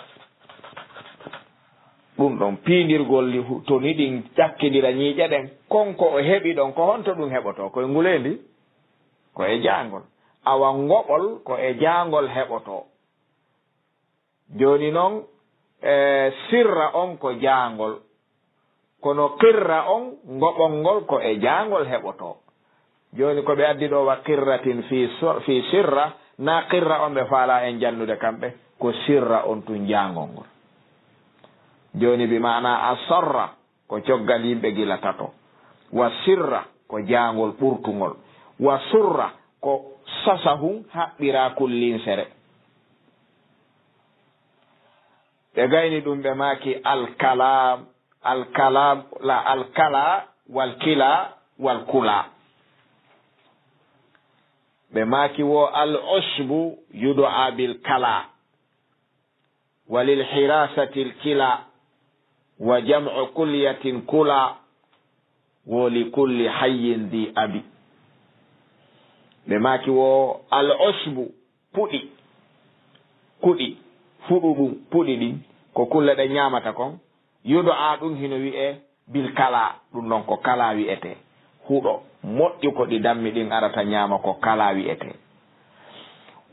ɗum ɗon piindirgol li hu-, to ni ɗin ƴakkindira ñiiƴe ɗen, kon ko o heɓi ɗon, ko honto ɗum heɓotoo? Ko e nguleendi? Ko e jaangol. Awa ngoɓol ko e jaangol heɓotoo. Jooni non, e, sirra on ko jaangol, kono qirra on, ngoɓol ngol, ko e jaangol heɓotoo. Jooni ko ɓe addi ɗo wa qirratin fi sur-, fi sirra, na qirra on ɓe faalaa en jannude kamɓe, ko sirra on tun jaangol ngol. Jooni bi maana asarra, ko coggal yimɓe gila tato. Wa sirra, ko jaangol ɓurtungol. Wa surra, ko sasahun haɓɓiraa kun linsere. Ɓe gayni ɗum, ɓe maaki alkalam, alkalam, la alkala, wal kila, wal kula. Ɓe maaki wo al usbu yudu'a bil kala. Walil hirasati al kila, wa jam'u kulyatin kula, wo li kulli hayyin dhi abi. Ɓe maaki wo al usbu, puɗi, kuɗi, fuɗu ɗum, puɗi ɗin, ko kulle ɗe ñaamata kon, yudu'a ɗum hino wi'ee bil kala, ɗum ɗon ko kala wi'etee. Huɗo moƴƴu ko ɗi dammi ɗin arata ñaama ko kala wi'etee.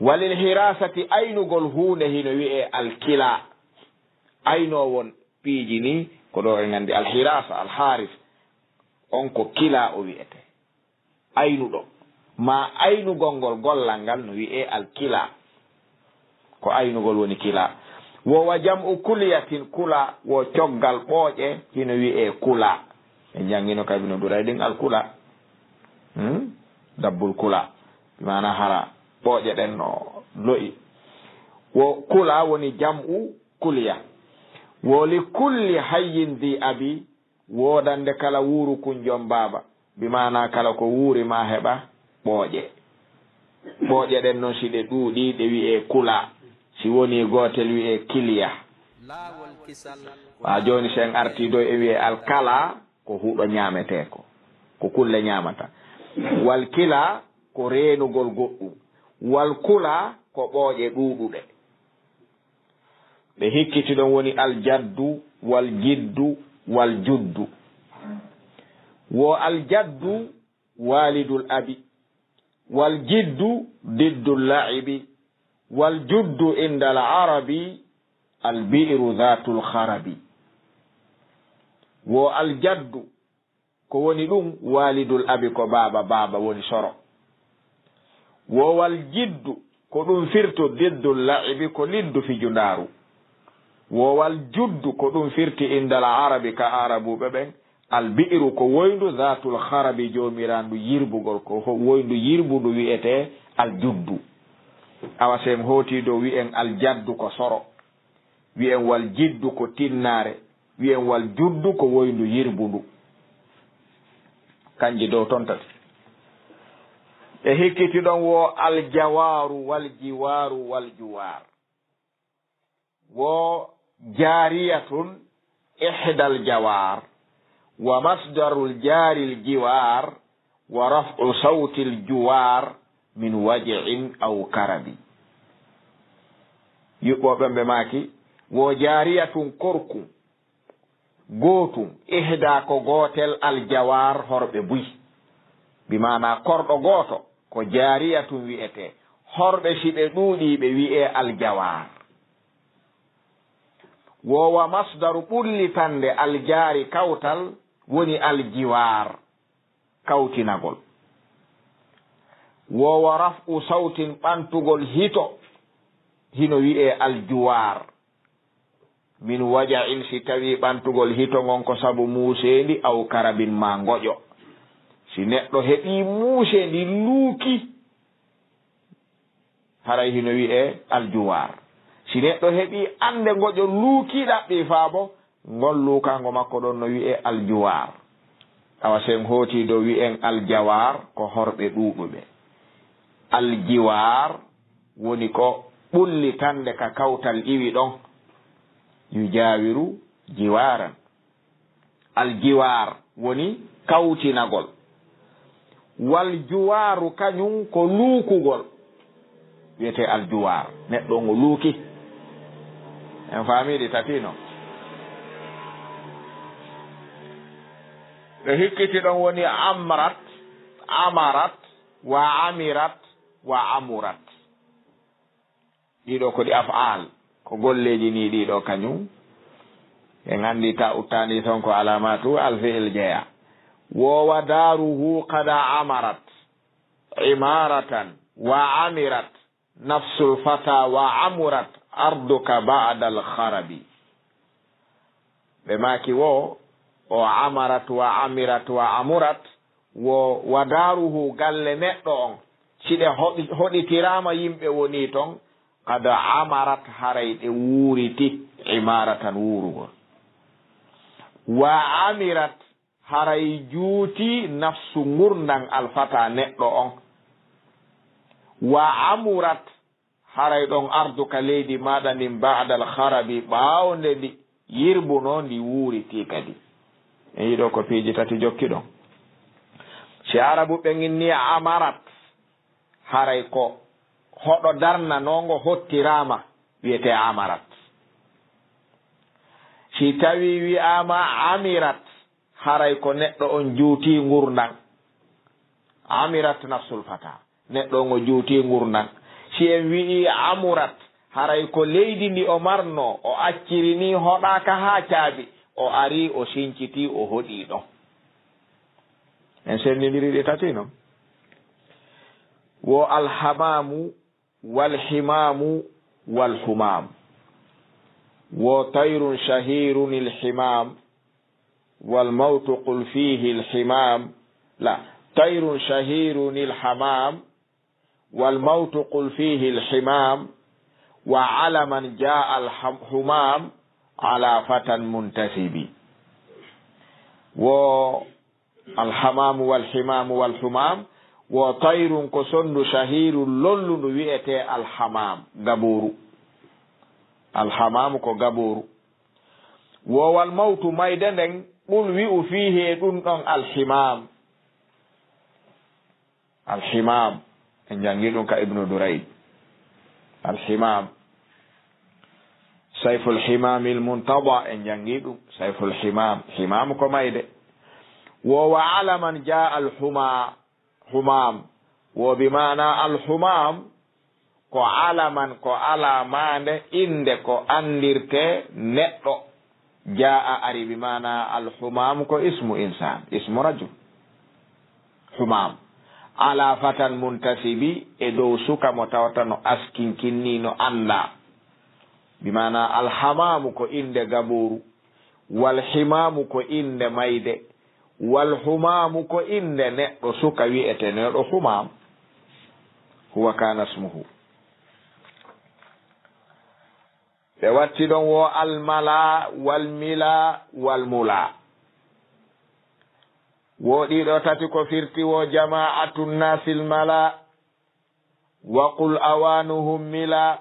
Walil hirasati, aynugol huunde hino wi'ee al kila. Aynoowo piiji ni, ko ɗo en anndi al hirasa, al haris, on ko kila o wi'etee. Aynuɗo, maa aynugol ngol gollal ngal no wi'ee al kila. Ko aynugol woni kila. Wo wa jam'u kulyatin kula, wo coggal ɓooƴe hino wi'ee kula. En janngino ka Ibnu Duraydin al kula. Hmm? Dabbul kula. Bi maana hara ɓooƴe ɗen no lo'i. Wo kula woni jam'u kulya. Wo li kulli hayyin dhi abi, woodande kala wuuru kun jom baaba, bi maana kala ko wuuri maa heɓa ɓooƴe. Ɓooƴe ɗen non si ɗe ɗuuɗii ɗe wi'ee kula, si wonii gootel wi'ee kiliya. Haa jooni si en artii dow e wi'ee alkala, ko huɗo ñaameteeko, ko kulle ñaamata. Wal kila ko reenugol goɗɗum. Wal kula ko ɓooƴe ɗuuɗuɗe. Ɓe hikkiti ɗon woni aljaddu, والجد والجد. Wo aljaddu waalidul abi, waljiddu diddul la'ibi, waljuddu indal arabi albi'ru dhaatul kharabi. Wo aljaddu, ko woni ɗum? Waalidul abi, ko baaba, baaba woni soro. Wo waljiddu, ko ɗum firto diddul la'ibi, ko liddu fijundaaru. Wo waljuddu, ko ɗum firti indal arabi, ka aarabuuɓe ɓen, albi'ru, ko woyndu, dhaatul kharabi, joomiraandu yirbugol, ko ho-, woyndu yirbundu wi'etee aljuddu. Awa si en hootii dow, wi'en aljaddu ko soro, wi'en waljiddu ko tinnaare, wi'en waljuddu ko woyndu yirbundu. Kanji dow ton tati. E hikkiti ɗon wo aljawaaru, waljiwaaru, waljuwaar. Wo jaariyatun ihdal jawaar, wa masdarul jaaril jiwaar, wa raf'u sawtil juwaar min waj'in aw karabi. Yuɓɓooɓe ɓe maaki, wo jaariyatun korkun, gootun, ihda ko gootel, aljawaar horɓe buy. Bi maanaa korɗo gooto ko jaariyatun wi'etee, horɓe si ɓe ɗuuɗii ɓe wi'ee aljawaar. Wo wa masdaru ɓullitannde aljaari kawtal woni aljiwaar, kawtinagol. Wo wa raf'u sawtin ɓantugol hito hino wi'ee aljuwaar. Min waja'in si tawii ɓantugol hito ngon ko sabu muuseendi aw karabin maa ngoƴo. Si neɗɗo heɓii muuseendi luuki, haray hino wi'ee aljuwaar. Si neɗɗo heɓii annde ngoƴo luukii ɗaɓɓii faabo, ngol luukaango makko ɗon no wi'ee aljuwaar. Awa si en hootii dow wi'en aljawaar ko horɓe ɗuuɗuɓe. Aljiwaar woni ko ɓullitannde ka kawtal iwi ɗon. Yujaawiru jiwaaran. Aljiwaar woni kawtinagol. Wal juwaaru kañum ko luukugol. Wiyetee aljuwaar. Neɗɗo ngo luuki. En faamii ɗi tati non. Ɓe hikkiti ɗon woni amrat, amarat, wa amirat, wa amurat. Ɗiɗo ko ɗi af'aal, ko golleeji nii ɗiɗo kañum. En anndi ta uttaani ton ko alaamaatu alfi'il jeya. Wo wa daaruhu qad amarat, imaratan, wa amirat, nafsul fata wa amurat, arduka ba'dal kharabi. Ɓe maaki wo, o amarat wa amirat wa amurat, wo wa daaruhu galle neɗɗo on, si ɗe hoɗi-, hoɗitiraama yimɓe wonii ton, qad amarat haray ɗe wuuriti, imaratan wuurugol. Wa amirat haray juuti nafsu ngurndan alfata neɗɗo on. Wa amurat haray ɗon arduka leydi maaɗa ndin ba'dal kharabi ɓaawo nde ndi yirbunoo ndi wuuritii kadi. En yiɗo ko piiji tati jokki ɗon. Si Arabu ɓen inni amarat, haray ko hoɗo darnanoongo hottiraama wiyetee amarat. Si tawii wi'aama amirat, haray ko neɗɗo on juutii ngurndan. Amirat nafsul fata. Neɗɗo on o juutii ngurndan. Si en wi'ii amurat, haray ko leydi ndi o marnoo, o acciri nii hoɗaaka haa caabi, o arii, o sincitii, o hoɗii ɗon. En senndindiri ɗi tati non. Wo alhamaamu والحمام والحمام. وطير شهير الحمام والموت قل فيه الحمام. لا، طير شهير الحمام والموت قل فيه الحمام. وعلى من جاء الحمام على فتى منتسب. Wo Alhamaamu walhimaamu walhumaam, wo tayrun ko sonndu shahiirun lollundu wi'etee alhamaam, gabooru. Alhamaamu ko gabooru. Wo wal mawtu, mayde nden, qul wi'u fiihi e ɗun ɗon alhimaam. Alhimaam, en janngi ɗun ka Ibnu Durayd. Alhimaam. Sayful Himamil Muntada, en janngi ɗum. Sayful Himam, Himam ko mayde. Wo wa alaman ja al huma, Humam. Wo bi maana al humam, ko alaman, ko alamaande, innde ko anndirte neɗɗo. Jaa ari bi maana al humam ko ismu insan, ismu rajul. Humam. Ala fatan muntasibi, e dow suka mo tawata no askinkinni, no annda. Bi maana al hamamu ko innde gabooru. Wal himamu ko innde mayde. Wal humamu ko innde neɗɗo suka wi'eteneeɗo Humam. Huwa kana ismuhu. Ɓe watti ɗon wo almala, wal mila, wal mula. Wo ɗiɗo tati ko firti wo jama'atun nasil mala. Wa qul awanuhum mila.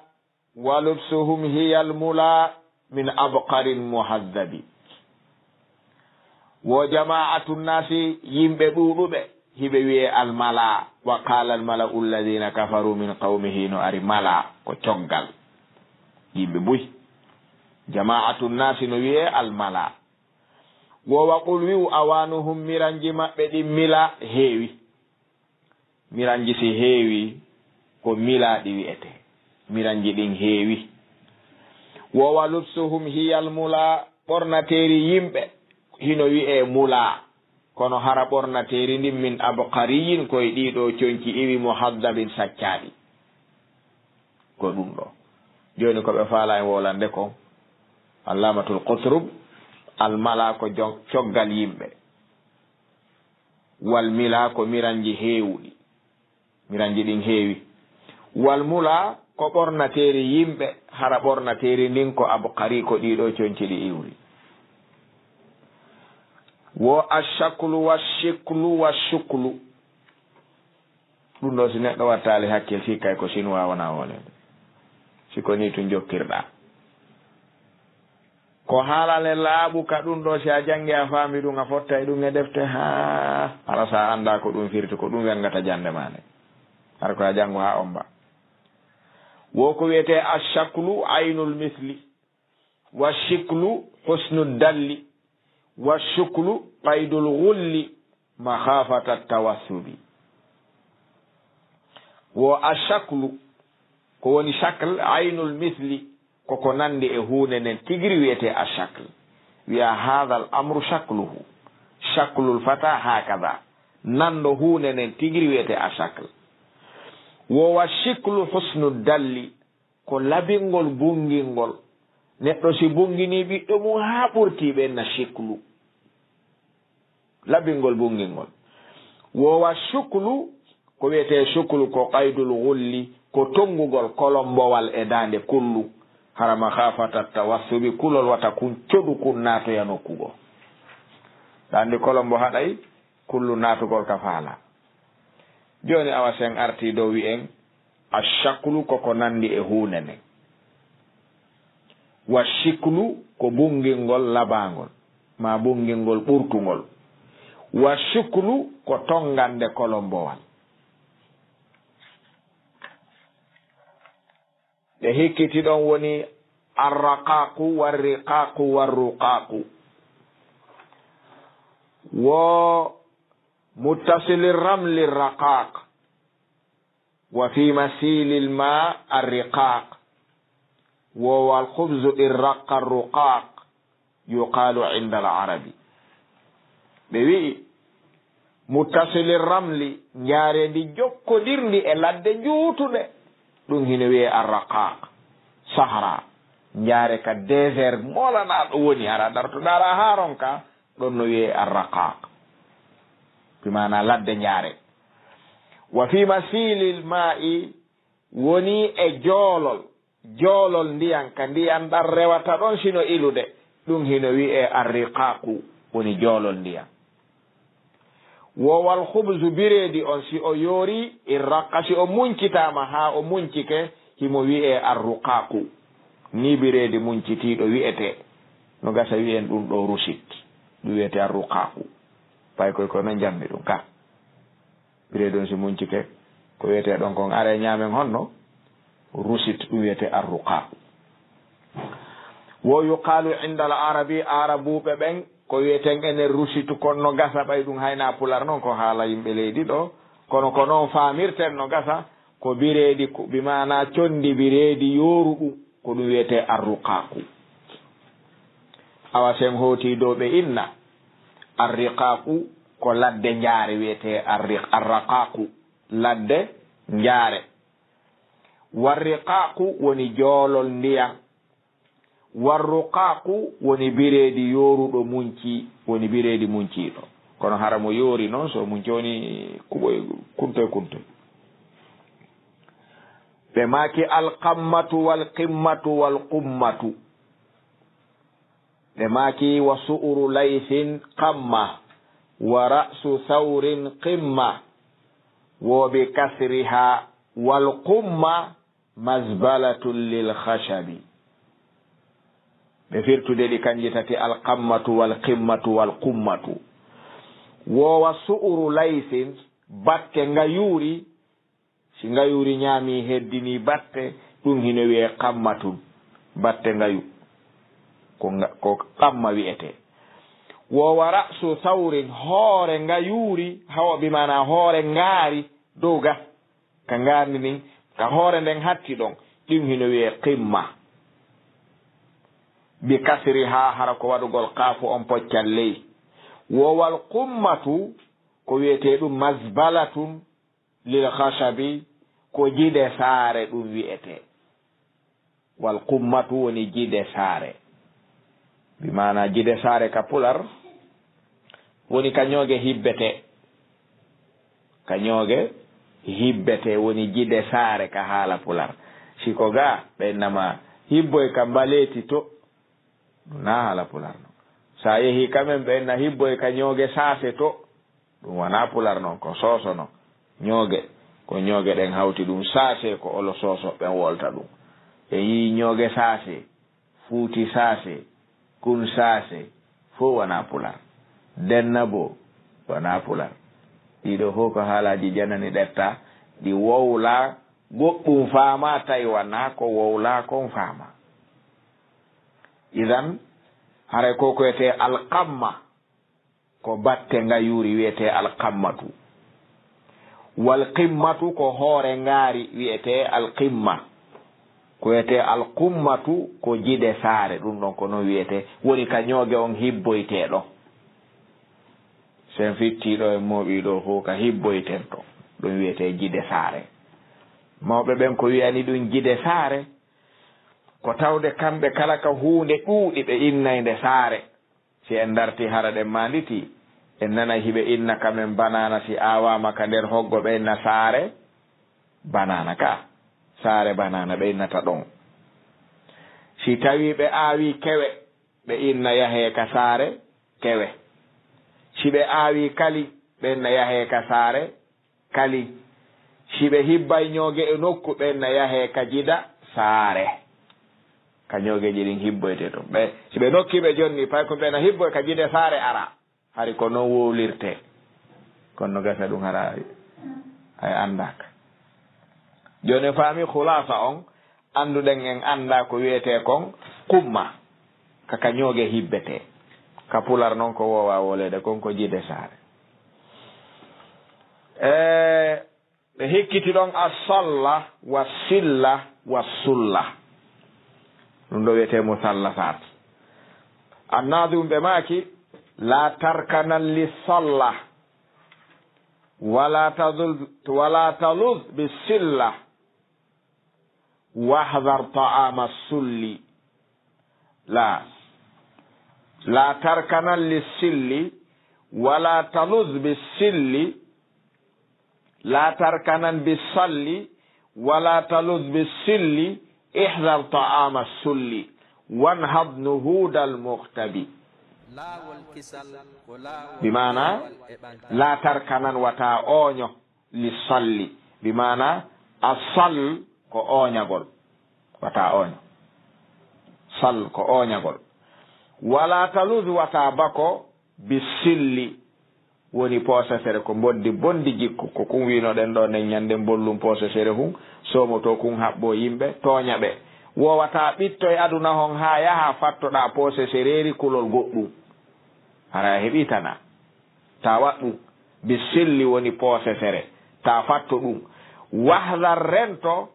Wa lubsuhum hiyal mula min abqarin muhaddabi. Wo jama'atun nasi, yimɓe ɗuuɗuɓe, hiɓe wi'e almala. Wa qala almala'u alladhina kafaru min qawmihi, no ari mala, ko coggal. Yimɓe buy. Jama'atun nasi no wi'e almala. Wo wa qul wi'u awanuhum, miranji maɓɓe ɗin mila heewi. Miranji si heewi, ko milaaɗi wi'etee. Miranji ɗin heewi. Wo wa lubsuhum hiyal mula, ɓornateeri yimɓe hino wi'ee mula. Kono hara ɓornateeri ndin min abqariyin, ko e ɗiɗo conci iwi muhaddabin saccaaɗi. Ko ɗum ɗo. Jooni ko ɓe faala en wolande kon, Allamatul Qutrub, almala ko jon-, coggal yimɓe. Wal mila ko miranji heewuɗi. Miranji ɗin heewi. Wal mula ko ɓornateeri yimɓe, hara ɓornateeri ndin ko abqari, ko ɗiɗo conci ɗi iwri. Wo ashaklu wa shiklu wa shuklu. Ɗum ɗo si neɗɗo wattaali hakkil, sikkay ko Sinuwaa wona wonede. Si ko ni tun jokkirɗaa. Ko haalale laaɓuka ɗum ɗo, si a janngi a faami ɗum, a fotta e ɗum e defte, haa hara sa anndaa ko ɗum firti, ko ɗum wengata jannde maa nde. Hara ko a janngo haa omba. Wo ko wiyetee ashaklu aynul misli, wa shiklu husnu dalli, wa shuklu qaydul ghulli, makhafata tawassubi. Wo ashaklu, ko woni shakl, aynul misli, ko ko nandi e huunde nden tigiri wiyetee ashakl. Wiya, "Hadha al amru shakluhu." Shaklul fata hakadha. Nando huunde nden tigiri wiyetee ashakl. Wo wa shiklu husnu dalli, ko labingol bungingol. Neɗɗo si bungini ɓiɗɗo mum haa ɓurti, ɓen na shiklu. Labingol bungingol. Wo wa shuklu, ko wiyetee shuklu, ko qaydul ghulli, ko tongugol kolombowal e daande kullu. Hara makhafata tawassubi, kulol wata kun codu kun naatoya nokku goo. Daande kolombo haɗay kullu naatugol ka faala. Jooni awa sen arti dow wi'en, ashaklu ko ko nandi e huunde nden. Wa shiklu ko bungingol labangol, ma bungingol ɓurtungol. Wa shuklu ko tongande kolombowal. Ɗe hikkiti ɗon woni arraqaqu, warriqaqu, warruqaqu. Wo muttasili ramli raqaq. Wa fi masili lma arriqaq. Wo wal khubzu irraqa arruqaq. Yuqalu inda al arabi. Ɓe wi'i, muttasili ramli, njaareendi jokkondirndi e ladde njuutunde, ɗum hino wi'ee arraqaq, sahra, njaare ka désert molanaaɗo woni, hara darto ndaara haa ronka, ɗon no wi'ee arraqaq. Bi maana ladde njaare. Wa fi masilil ma'i, woni e joolol, joolol ndiyan, ka ndiyan ɗan rewata ɗon sino ilude, ɗum hino wi'ee arriqaqu, woni joolol ndiyan. Wo wal khubzu, bireedi on, si o yoori, irraqa, si o muncitaama haa o muncike, himo wi'ee arruqaqu. Ni bireedi muncitiiɗo wi'etee. No gasa wi'en ɗum ɗo rusit, ɗum wi'etee arruqaqu. Pay koy ko non jammi ɗum ka. Bireedi on si muncike, ko wiyetee ɗon kon are ñaamen honno? Rusit, ɗum wiyetee arruqaqu. Wo yuqaalu inda al arabi, arabuɓe ɓen, ko wiyeten enen rusitu, kono no gasa ɓay ɗum hayna pular noon, ko haala yimɓe leydi ɗo, kono ko noon faamirten no gasa, ko bireedi, ko bi maana condi bireedi yooruɗum, ko ɗum wiyetee arruqaaku. Awa sen hooti dow ɓe inna, arriqaaku ko ladde njaare wiyetee arri-, arraqaaku, ladde njaare. Warriqaaku woni joolol ndiyan. Warruqaaku woni bireedi yooruɗo munci, woni bireedi munciiɗo. Kono hara mo yoori noon, so munci woni kuɓoy kuntoy kuntoy. Ɓe maaki alqammatu wal qimmatu wal qummatu. Ɓe maaki wa su'uru laysin qamma, wa ra'su thawrin qimma, wo bi kasriha wal qumma mazbalatun lil khashabi. Ɓe firtude ɗi kanji tati, alqammatu wal qimmatu wal qummatu. Wo wa su'uru laysin, batte ngayuuri, si ngayuuri ñaami heddini batte, ɗum hino wiyee qammatun, batte ngayu. Ko nga-, ko qamma wi'etee. Wo wa ra'su thawrin, hoore ngayuuri, hawa bi maana hoore ngaari, dow ga. Ka ngaandi ndin, ka hoore nden hatti ɗon, ɗum hino wiyee qimma. Bi kasriha, hara ko waɗugol qaafu on poccal ley. Wo wal qummatu, ko wiyetee ɗum mazbalatun lil khashabi, ko jide saare ɗum wiyetee. Wal qummatu woni jide saare. Bi maana jide saare ka pular woni ka ñooge hibbete. Ka ñooge hibbete woni jide saare ka haala pular. Si ko ga ɓe innama hibboy ka mbaleeti to, ɗum na haala pular no. Sa yehi kamen ɓe inna hibboy ka ñooge saase to, ɗum wanaa pular noon, ko sooso noon. Ñooge, ko ñooge ɗen hawti ɗum. Saase ko olo sooso ɓen wolta ɗum. E yii ñooge saase, fuuti saase, kun saase, fof wanaa pular. Denna bo, wanaa pular. Ɗiɗo fof ko haalaaji janani ɗetta, ɗi wowlaa goɗɗum faamaa, tawi wanaa ko wowlaa kon faamaa. Idan, haray ko ko wiyetee alqamma, ko batte ngayuuri wiyetee alqammatu. Wal qimmatu ko hoore ngaari wiyetee alqimma. Ko wiyetee alqummatu ko jide saare, ɗum ɗon ko non wiyetee. Woni ka ñooge on hibboytee ɗon. Sen fittii ɗo en mooɓii ɗo fof ka hibboyten ɗon. Ɗum wiyetee jide saare. Mawɓe ɓen ko wiyani ɗum jide saare, ko tawde kamɓe kala ka huunde ɗuuɗi ɓe innay nde saare. Si en dartii hara ɗen maanditii, en nanay hiɓe inna kamen banaana, si aawaama ka nder hoggo ɓe inna saare banaana ka. Saare banaana ɓe innata ɗon. Si tawii ɓe aawii kewe, ɓe inna yahee ka saare kewe. Si ɓe aawii kali, ɓe inna yahee ka saare kali. Si ɓe hibbay ñooge e nokku, ɓen na yahee ka jida saare. Ka ñoogeeji ɗin hibboytee ton. Ɓe, si ɓe nokkii ɓe jonni, pay ko ɓen na hibboy ka jide saare ara. Hari ko non wowlirtee. Kono no gasa ɗum hara ay anndaaka. Jooni en faami khulaasa on, annduɗen en anndaa ko wiyetee kon qumma, ka, ka ñooge hibbetee. Ka pular non ko woowaa wowleede kon ko jide saare. E, ɓe hikkiti ɗon as-salla, was-silla, was-sulla. Ɗum ɗo wiyetee musallasaat. Annaaduum ɓe maaki, "Laa tarkanan lis-salla, wala tadul-, wala taluz bis-silla." Wahdar ta'ama sulli. La. La tarkanan lissilli, wala taluz bisilli. La tarkanan bisalli, wala taluz bisilli. Ihdar ta'ama sulli. Wanhad nuhudal muhtabi. Laawol kisal ko laawol Bi maana, peewal e ɓantal. La tarkanan wata ooño. Li salli, bi maana a sal ko ooñagol, wata ooño. Sal ko ooñagol. Wala taluz, wata bako, bi silli, woni poosesere, ko mboddi bondi jikku, ko kun wiinoɗen ɗo nden ñande mbollum poosesere hun, soomo to kun haɓɓo yimɓe, tooña ɓe. Woowataa ɓittoy aduna hon haa yahaa fattoɗaa poose sereeri kulol goɗɗum. Hara a heɓii tanaa. Taa waɗ ɗum. Bisilli woni poose sere. Taa fatto ɗum. Wahdar rento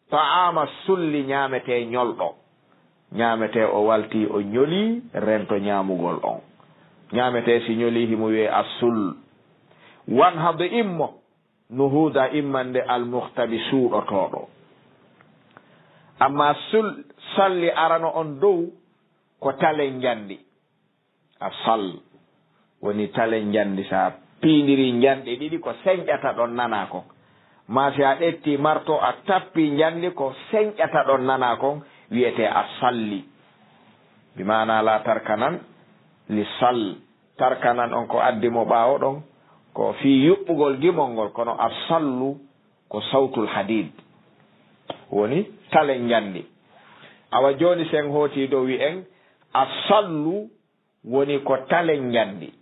ta'aama sulli ñaametee ñolɗo. Ñaametee o waltii o ñolii rento ñaamugol on. Ñaametee si ñolii himo wi'ee assul. Wanhad immo. Nuhuuda immande almuhtabi suuɗotooɗo. Amma sul salli arano on dow ko talen njanɗi. A sal woni talen njanɗi. Sa piindiri njanɗe ɗiɗi ko senƴata ɗon nanaa kon. Ma si a ɗetti marto a tappi njanɗi ko senƴata ɗon nanaa kon wiyetee a salli. Bi maana la tarkanan li sal. Tarkanan on ko addi mo ɓaawo ɗon, ko fii yuɓɓugol gimol ngol, kono assallu ko sawtul hadid, woni talen njanɗi. Awa jooni sen hooti dow wi'en, assallu woni ko talen njanɗi.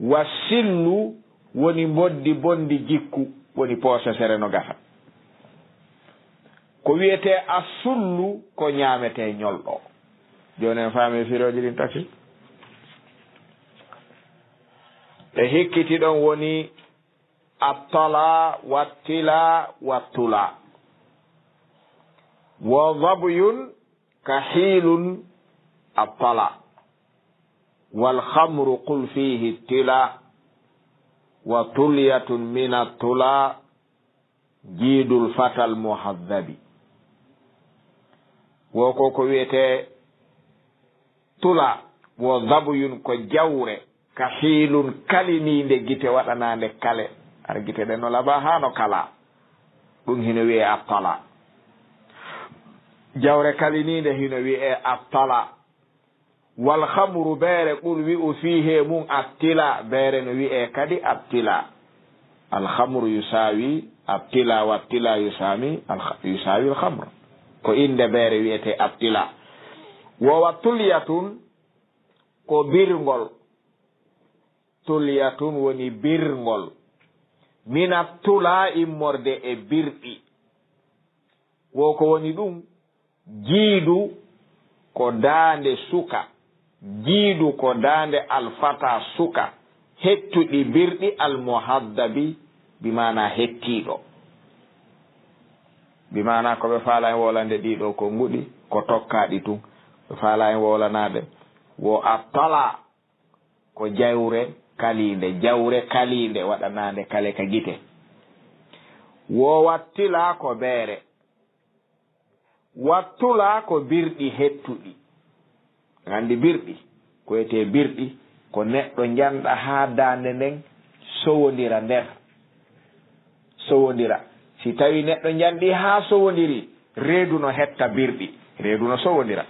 Wa sillu woni mboddi bonndi jikku, woni poosesere no gasa. Ko wiyetee assullu ko ñaametee ñolɗo. Jooni en faami firooji ɗin tati. E hikkiti ɗon woni attala, wattila, wattula. Wa dhabiyun ka hiilun attala. Wal khamru qul fihi tila. Wa tulyatun min attula. Jiidul fatal muhaddabi. Wo ko ko wiyetee tula, wo dabuyun ko jawre, ka hiilun kaliniinde gite waɗanaande kale. Har gite ɗen no labaa haa no kalaa. Ɗum hino wiyee attala. Jawre kaliniinde hino wiyee attala. Wal khamru beere, qul wi'u fiihi mun attila, beere no wi'ee kadi attila. Al khamru yusaawi attila, wa attila yusaami al kha-, yusaawi al khamr. Ko innde beere wi'etee attila. Wo wa tulyatun ko birngol. Tulyatun woni birngol. Mina tula immorde e birɗi. Wo ko woni ɗum? Jiidu ko daande suka, jiidu ko daande alfata suka, hettuɗi birɗi almuhaddabi, bi maana hettiiɗo. Bi maana ko ɓe faala en wolande ɗiɗo ko nguɗi, ko tokkaaɗi tun. Ɓe faala en wolanaade wo attala ko jawre kaliinde, jawre kaliinde waɗanaande kale ka gite. Wo wattila ko beere. Wattula ko birɗi hettuɗi. Nganndi birɗi, ko wiyetee birɗi, ko neɗɗo njanɗa haa daande nden sowondira nder. Sowondira. Si tawi neɗɗo njanɗi haa sowondiri, reedu no hetta birɗi. Reedu no sowondira.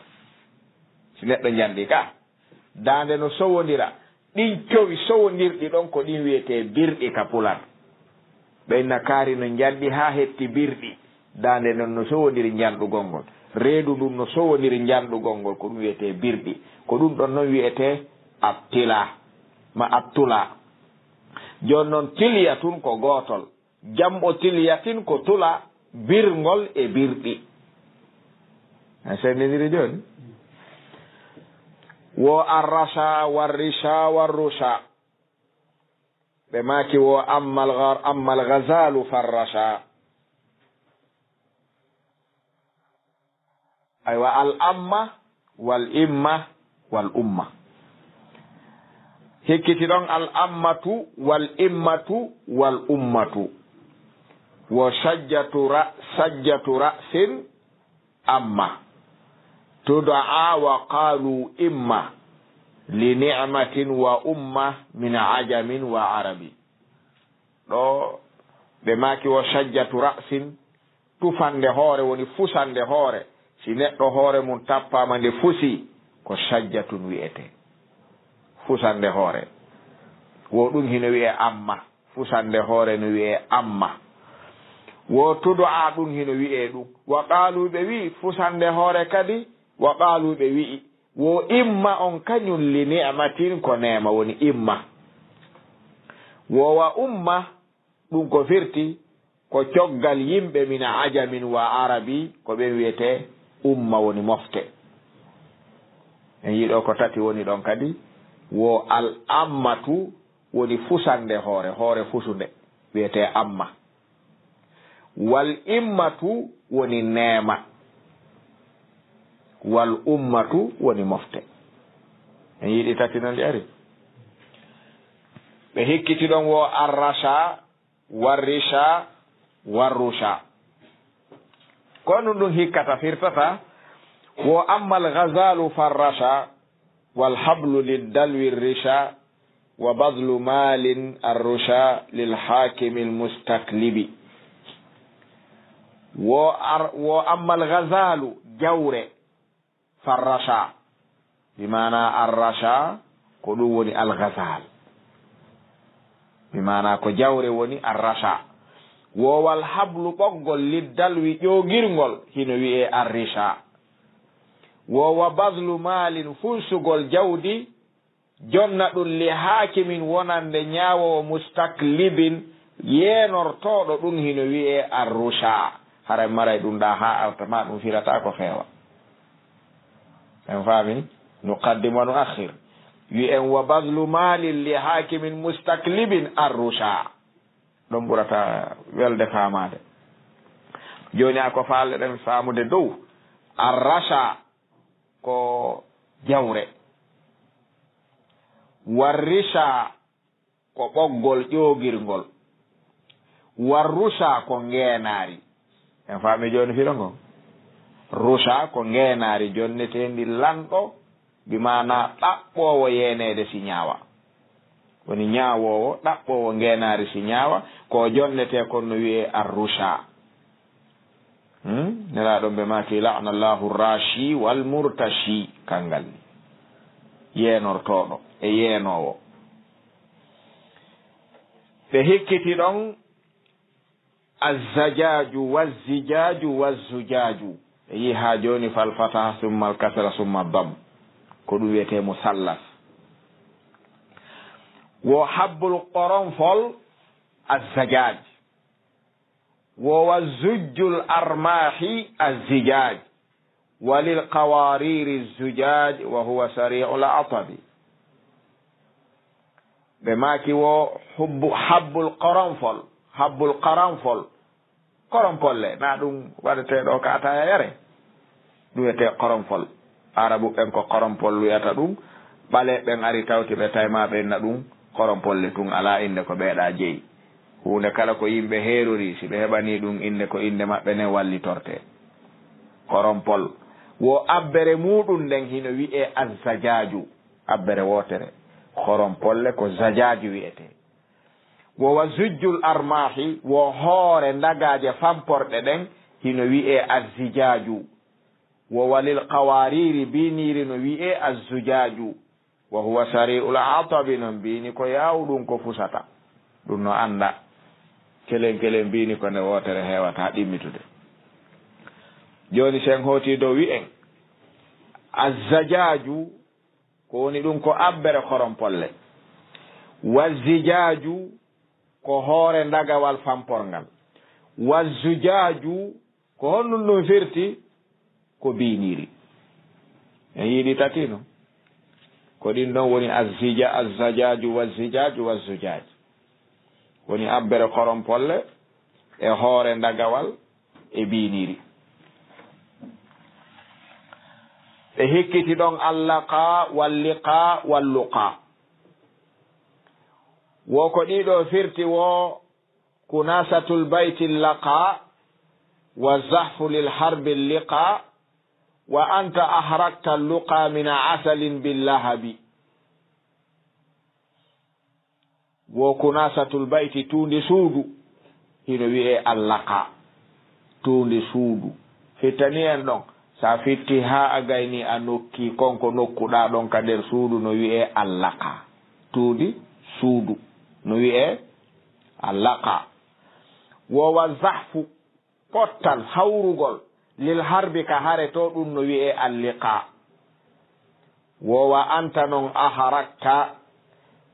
Si neɗɗo njanɗi ka, daande no sowondira, ɗin cowi sowondirɗi ɗon ko ɗin wiyetee birɗi ka pular. Ɓe inna kaari no njanɗi haa hetti birɗi. Daande non no sowondiri njanɗugol ngol. Reedu ndun no sowondiri njanɗugol ngol, ko ɗum wiyetee birɗi. Ko ɗum ɗon non wiyetee attila, ma attula. Jooni non tiliya tun ko gootol. Jam'o tilyatin ko tula, birngol e birɗi. A sendindiri jooni? Wo arrasha, warrisha, warrusha. Ɓe maaki wo ammal gar-, ammal ghazalu farrasha. Aywa, al amma, wal imma, wal umma. Hikkiti ɗon al ammatu, wal immatu, wal ummatu. Wo shajjatu ra-, shajjatu ra'sin amma. Tuda'a wa qalu imma. Li ni'matin wa umma min ajamin wa arabi. Ɗo ɓe maaki wo shajjatu ra'sin. Tufande hoore woni fusande hoore. Si neɗɗo hoore mum tappaama nde fusi, ko shajjatun wi'etee. Fusande hoore. Wo ɗum hino wi'ee amma. Fusande hoore no wi'ee amma. Wo tudu'a ɗum hino wi'ee ɗum. Wa qaalu ɓe wi'i, fusande hoore kadi, wa qaalu ɓe wi'i, wo imma on kañum li ni'matin ko neema woni imma. Wo wa umma, ɗum ko firti ko coggal yimɓe mina ajamin wa arabi, ko ɓen wiyetee Umma woni mofte. En yiɗo ko tati woni ɗon kadi. Wo al ammatu woni fusande hoore, hoore fusunde, wiyetee amma. Wal immatu woni neema. Wal ummatu woni mofte. En yiɗi tati non ɗi ari. Ɓe hikkiti ɗon wo arrasha, warrisha, warrusha. Ko ɗum ɗum hikkata firtata, wo ammal ghazalu farrasha, wal hablu lid dalwi risha, wa badlu malin arrusha lil hakimil mustaklibi. Wo ar-, wo ammal ghazalu, jawre, farrasha. Bi maana arrasha, ko ɗum woni al ghazal. Bi maana ko jawre woni arrasha. Wo wal hablu ɓoggol lid dalwi ƴoogirngol hino wi'ee arrisha. Wo wa badlu malin funsugol jawdi jonna ɗum li hakimin wonande ñaawoowo mustaklibin yeenortooɗo ɗum hino wi'ee arrusha. Haray maray ɗum ɗa haa arta ma ɗum firata ko feewa. En faami? Nuqaddimu wa nuakhir. Wi'en wa badlu malin li hakimin mustaklibin arrusha. Ɗon ɓurata welde faamaade. Jooni a ko faaleɗen faamude dow arrasha ko jawre. Warrisha ko ɓoggol ƴoogirngol. Warrusha ko ngeenaari. En faami jooni firo ngon? Rusha ko ngeenaari jonneteendi lanɗo, bi maana ɗaɓɓoowo yeeneede si ñaawa. Woni ñaawoowo, ɗaɓɓoowo ngeenaari si ñaawa, ko jonnetee kon no wi'ee arrusha. Hmm? Nelaaɗo ɓe maaki, "La'ana Allahu rashi wal murtashi", kanngal ni. Yeenortooɗo e yeenoowo. Ɓe hikkiti ɗon, azzajaaju, wazzijaaju, wazzujaaju. E yi'i haa jooni fal fataha, summa al kasra, summa dam. Ko ɗum wiyetee musallas. Wo habbul qoronfol, azzajaaj. Wo wa zujjul armaahi azzijaj, wa lil qawariri zujaj, wa huwa sari'ul atabi. Ɓe maaki wo hubbu, habbul qoronfol, habbul qoronfol, koronpolle, na ɗum waɗetee ɗo ka ataya yare? Ɗum wiyetee qoronpol. Arabu ɓen ko qoronpol wiyata ɗum. Ɓaleeɓe ɓen ari tawti ɓe taymaaɓe inna ɗum qoronpolle tun, alaa innde ko ɓeeɗa jeyi. Huunde kala ko yimɓe heerori, si ɓe heɓanii ɗum innde, ko innde maɓɓe nden wallitortee. Qoronpol. Wo abbere muuɗum nden hino wi'ee azzajaaju. Abbere wootere. Qoronpolle ko zajaaju wi'etee. Wo wa zujjul armaahi, wo hoore ndagaaje famporɗe ɗen, hino wi'ee azzijaaju. Wo wa lil qawaariiri, biiniiri no wi'ee azzujaaju. Wa huwa sari'ul atabi, non biini ko yaawɗum ko fusata. Ɗum no annda. Kelen kelen biini ko nde wootere heewata ɗimmitude. Jooni sen hooti dow wi'en, azzajaaju, ko woni ɗum ko abbere koronpolle. Wazzijaaju ko hoore ndagawal famporngal. Wazzujaaju ko honɗum ɗum firti? Ko biiniiri. En yiɗi tati no. Ko ɗin ɗon woni azzija-, azzajaaju, wazzijaaju, wazzujaaj. Woni abbere koronpolle e hoore ndagawal e biiniiri. Ɓe hikkiti ɗon allaqa, walliqa, walluqa. Wo ko ɗiɗo firti wo kunasatul bayti laqa, wa zahfu lil harbi liqa, wa anta ahrakta luqa min asalin bil lahabi. Wo kunasatul bayti, tuundi suudu, hino wi'ee allaqa. Tuundi suudu. Fittani en ɗon, sa fitti haa a gayni a nokki kon ko nokkuɗaa ɗon ka nder suudu no wi'ee allaqa. Tuundi suudu no wi'ee allaqa. Wo wa zahfu, pottal hawrugol, lil harbi ka hare to ɗum no wi'ee alliqa. Wo wa anta non aharakta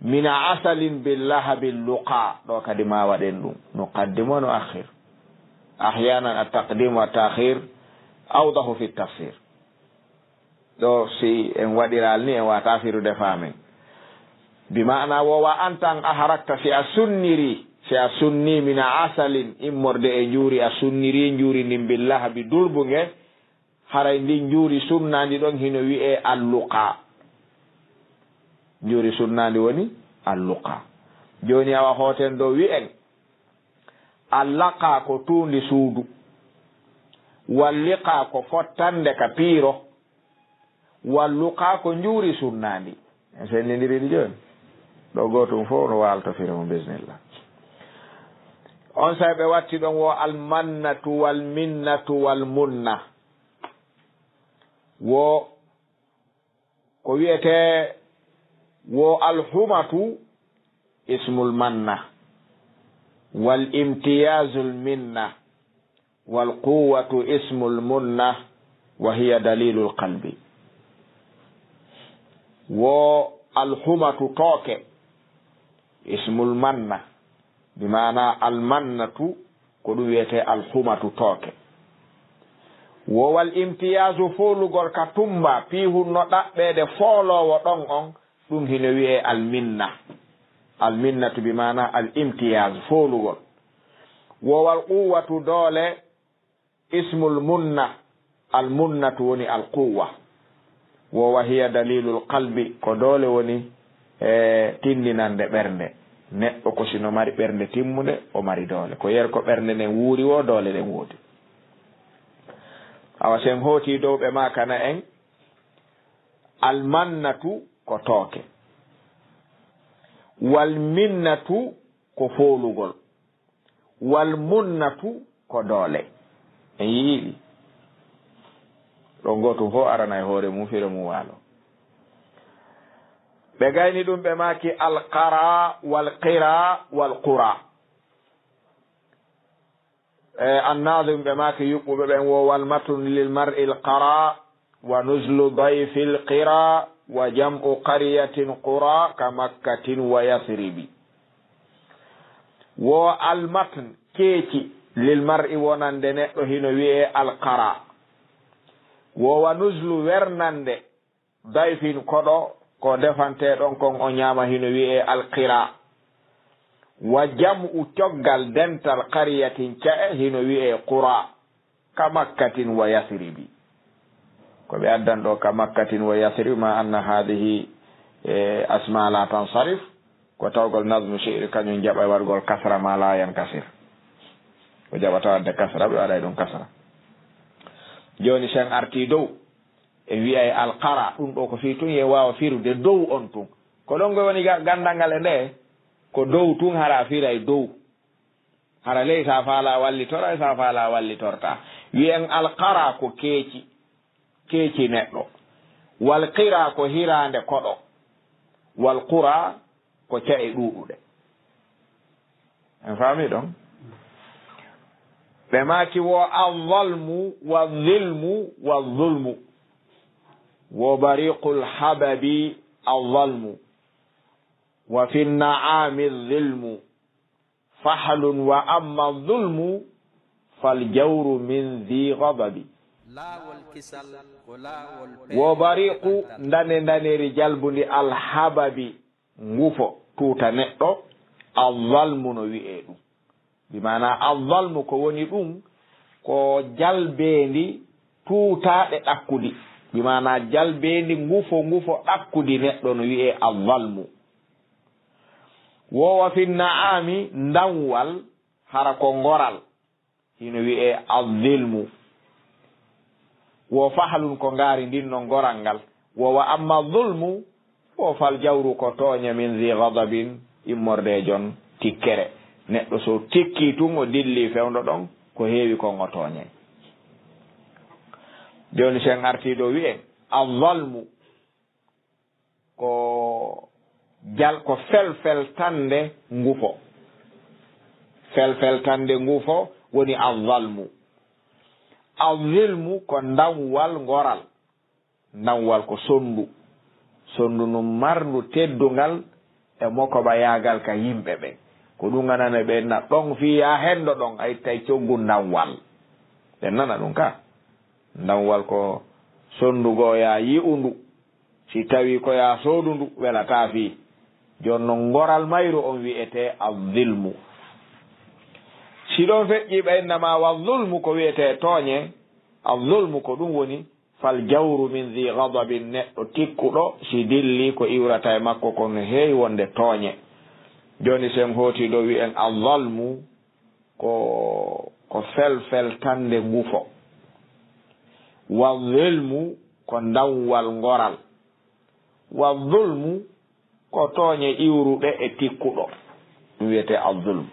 mina asalin bil lahabi luqa. Ɗo kadi ma waɗen ɗum. Nuqaddimu wa nuakhir. Ahyanan at taqdim wa ta'khir. awdahu fi tafsir. Ɗo si en waɗiral ni, en wata firude faamen. Bi maana wo wa antan a harakta, si a sunniri, si a sunni mina asalin, immorde e njuuri, a sunniri njuuri ndin bil lahabi dulbunge, haray ndin njuuri sunnaandi ɗon hino wi'ee alluqa. Njuuri sunnaandi woni alluqa. Jooni awa hooten ɗo wi'en, allaqa ko tuundi suudu, walliqa ko fottande ka piiro, walluqa ko njuuri sunnaandi. En senndindiri ɗi jooni. Ɗo gootum fof no waalto firi mo, bismillah. On saa'i ɓe watti ɗon wo almannatu, walminnatu, walmunna. Wo ko wi'etee wo alhumatu ismul manna, wal imtiyazul minna, wal quwwatu ismul munna, wa hiya dalilul qalbi. Wo alhumatu tooke, ismul manna, bi maana almannatu, ko ɗum wiyetee alhumatu tooke. Wo wal imtiyaazu, foolugol ka tummba, piihunno ɗaɓɓeede fooloowo ɗon on, ɗum hino wiyee alminna. Alminnatu bi maana al imtiyaaz, foolugol. Wo wal quwwatu, doole, ismul munna, al munnatu woni al quwwa. Wo wa hiya dalilul qalbi, ko doole woni e tinndinande ɓernde. Neɗɗo ko si no mari ɓernde timmunde, o mari doole. Ko yer ko ɓernde nden wuuri wo, doole ɗen woodi. Awa si en hootii dow, ɓe maakana en, al mannatu ko tooke. Wal minnatu ko foolugol. Wal munnatu ko doole. En yi'ii ɗi. Ɗon gootum fof arana e hoore mum, firo mum waalo. Ɓe gayni ɗum, ɓe maaki al qara, wal qira, wal qura. E, Annaadim ɓe maaki yuɓɓuɓe ɓen wo, wal matnu lil mar'i al qara, wa nuzlu dayfil qira, wa jam'u qaryatin qura, ka Makkatin wa Yasribi. Wo al matn, keeci, lil mar'i, wonande neɗɗo, hino wi'ee al qara. Wo wa nuzlu, wernande, dayfin, koɗo, ko defantee ɗon kon o ñaama, hino wi'ee al qira. Wa jam'u, coggal, dental, qaryatin, ca'e, hino wi'ee qura. Ka Makkatin wa Yasribi. Ko ɓe addan ɗo ka Makkatin wa Yasribi, ma anna haadihi, e, asma la tansarif, ko tawgol nazmu shi'ri kañum jaɓa wargol kasra ma la yankasir. Ko jaɓata wadde kasra, ɓe waɗay ɗum kasra. Jooni sen arti dow, e wi'ay al qara, ɗum ɗo ko fii tun ye waawa firude dow on tun. Ko ɗon ngoy woni ga-, gandal ngal e nde, ko dow tun hara firay dow. Hara ley sa faala wallitora, sa faala wallitorta. Wi'en al qara ko keeci, keeci neɗɗo. Wal qira ko hiraande koɗo. Wal qura ko ca'e ɗuuɗuɗe. En faami ɗon? Ɓe maaki wo al zalmu, wa zilmu, wa zulmu. Wo bariqul hababi al zalmu. Wa fi na'ami zilmu. Fahlun wa amma zulmu fal jawru min zi ghadabi. Laawol kisal ko laawol pe-, wo bariqu, ndane ndaneri jalbundi, alhababi, ngufo, tuuta neɗɗo, alzalmu no wi'ee ɗum. Bi maana alzalmu ko woni ɗum, ko jalbeendi tuutaaɗe ɗakkudi. Bi maana jalbeendi ngufo, ngufo ɗakkudi neɗɗo no wi'ee alzalmu. Wo wa fi na'ami, ndanwal, hara ko ngoral, hino wi'ee azzilmu. Wo fahlun, ko ngaari ndin non, ngoral ngal. Wo wa amma zulmu, wo fal jawru, ko tooñe, min zi ghadabin, immorde e jon tikkere. Neɗɗo so tikkii tun, o dillii fewndo ɗon, ko heewi kon o tooñay. Jooni sen artii ɗo wi'en, azzalmu, ko jal-, ko felfeltande ngufo. Felfeltande ngufo woni azzalmu. Azzilmu ko ndanwal ngoral. Ndanwal ko sondu. Sondu ndun marndu teddungal e mokoɓayaagal ka yimɓe ɓen. Ko ɗum nganane ɓe na ɗon fii yaa hendo ɗon, a ittay coggu ndanwal. Ɓen nana ɗum ka. Ndawwal ko sonndu goo yaa yi'u ndu. Si tawii ko yaa soodu ndu, welataa fii. Jooni non ngoral mayru on wi'etee azzilmu. Si ɗon feƴƴii ɓe inna maa wa zulmu ko wi'etee tooñe, azzulmu ko ɗum woni fal jawru min zi ghadabin, neɗɗo tikkuɗo si dillii ko iwrata e makko kon no heewi wonde tooñe. Jooni si en hootii ɗo wi'en azzalmu ko, ko felfeltande ngufo. Wa zilmu ko ndawwal ngoral. Wa zulmu ko tooñe iwruɗe e tikkuɗo. Ɗum wiyetee azzulmu.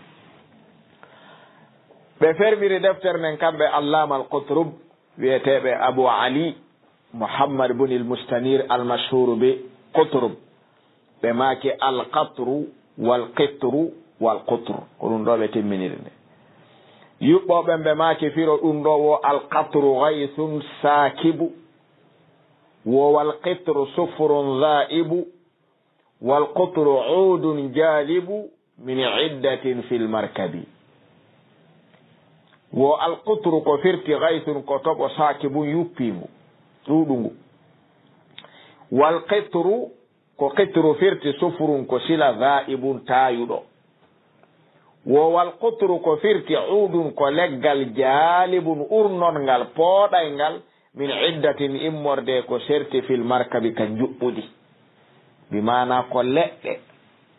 Ɓe fermiri deftere nden kamɓe Allaama al-Qutrub, wiyeteeɓe Abu Ali Muhammad bun il Mustanir al-mashhuru bi Qutrub. Ɓe maaki al-qatru wal qitru wal qutru. Ko ɗum ɗo ɓe timminiri nde. Yuɓɓo ɓen ɓe maaki firo ɗum ɗo wo al-qatru ghaythun sakibu, wo wal qitru sufrun dhaibu, wal qutru udun jalibu min iddatin fil markabi. Wo al qutru ko firti ghaythun ko toɓo sakibun yuppiingu, ɗuuɗungu. Wal qitru ko qitru firti sufrun ko sila dhaibun taayuɗo. Wo wal qutru ko firti udun ko leggal jalibun urnongal pooɗayngal min iddatin immorde ko serti fil markabi ka njuɓɓudi. Bi maana ko leɗɗe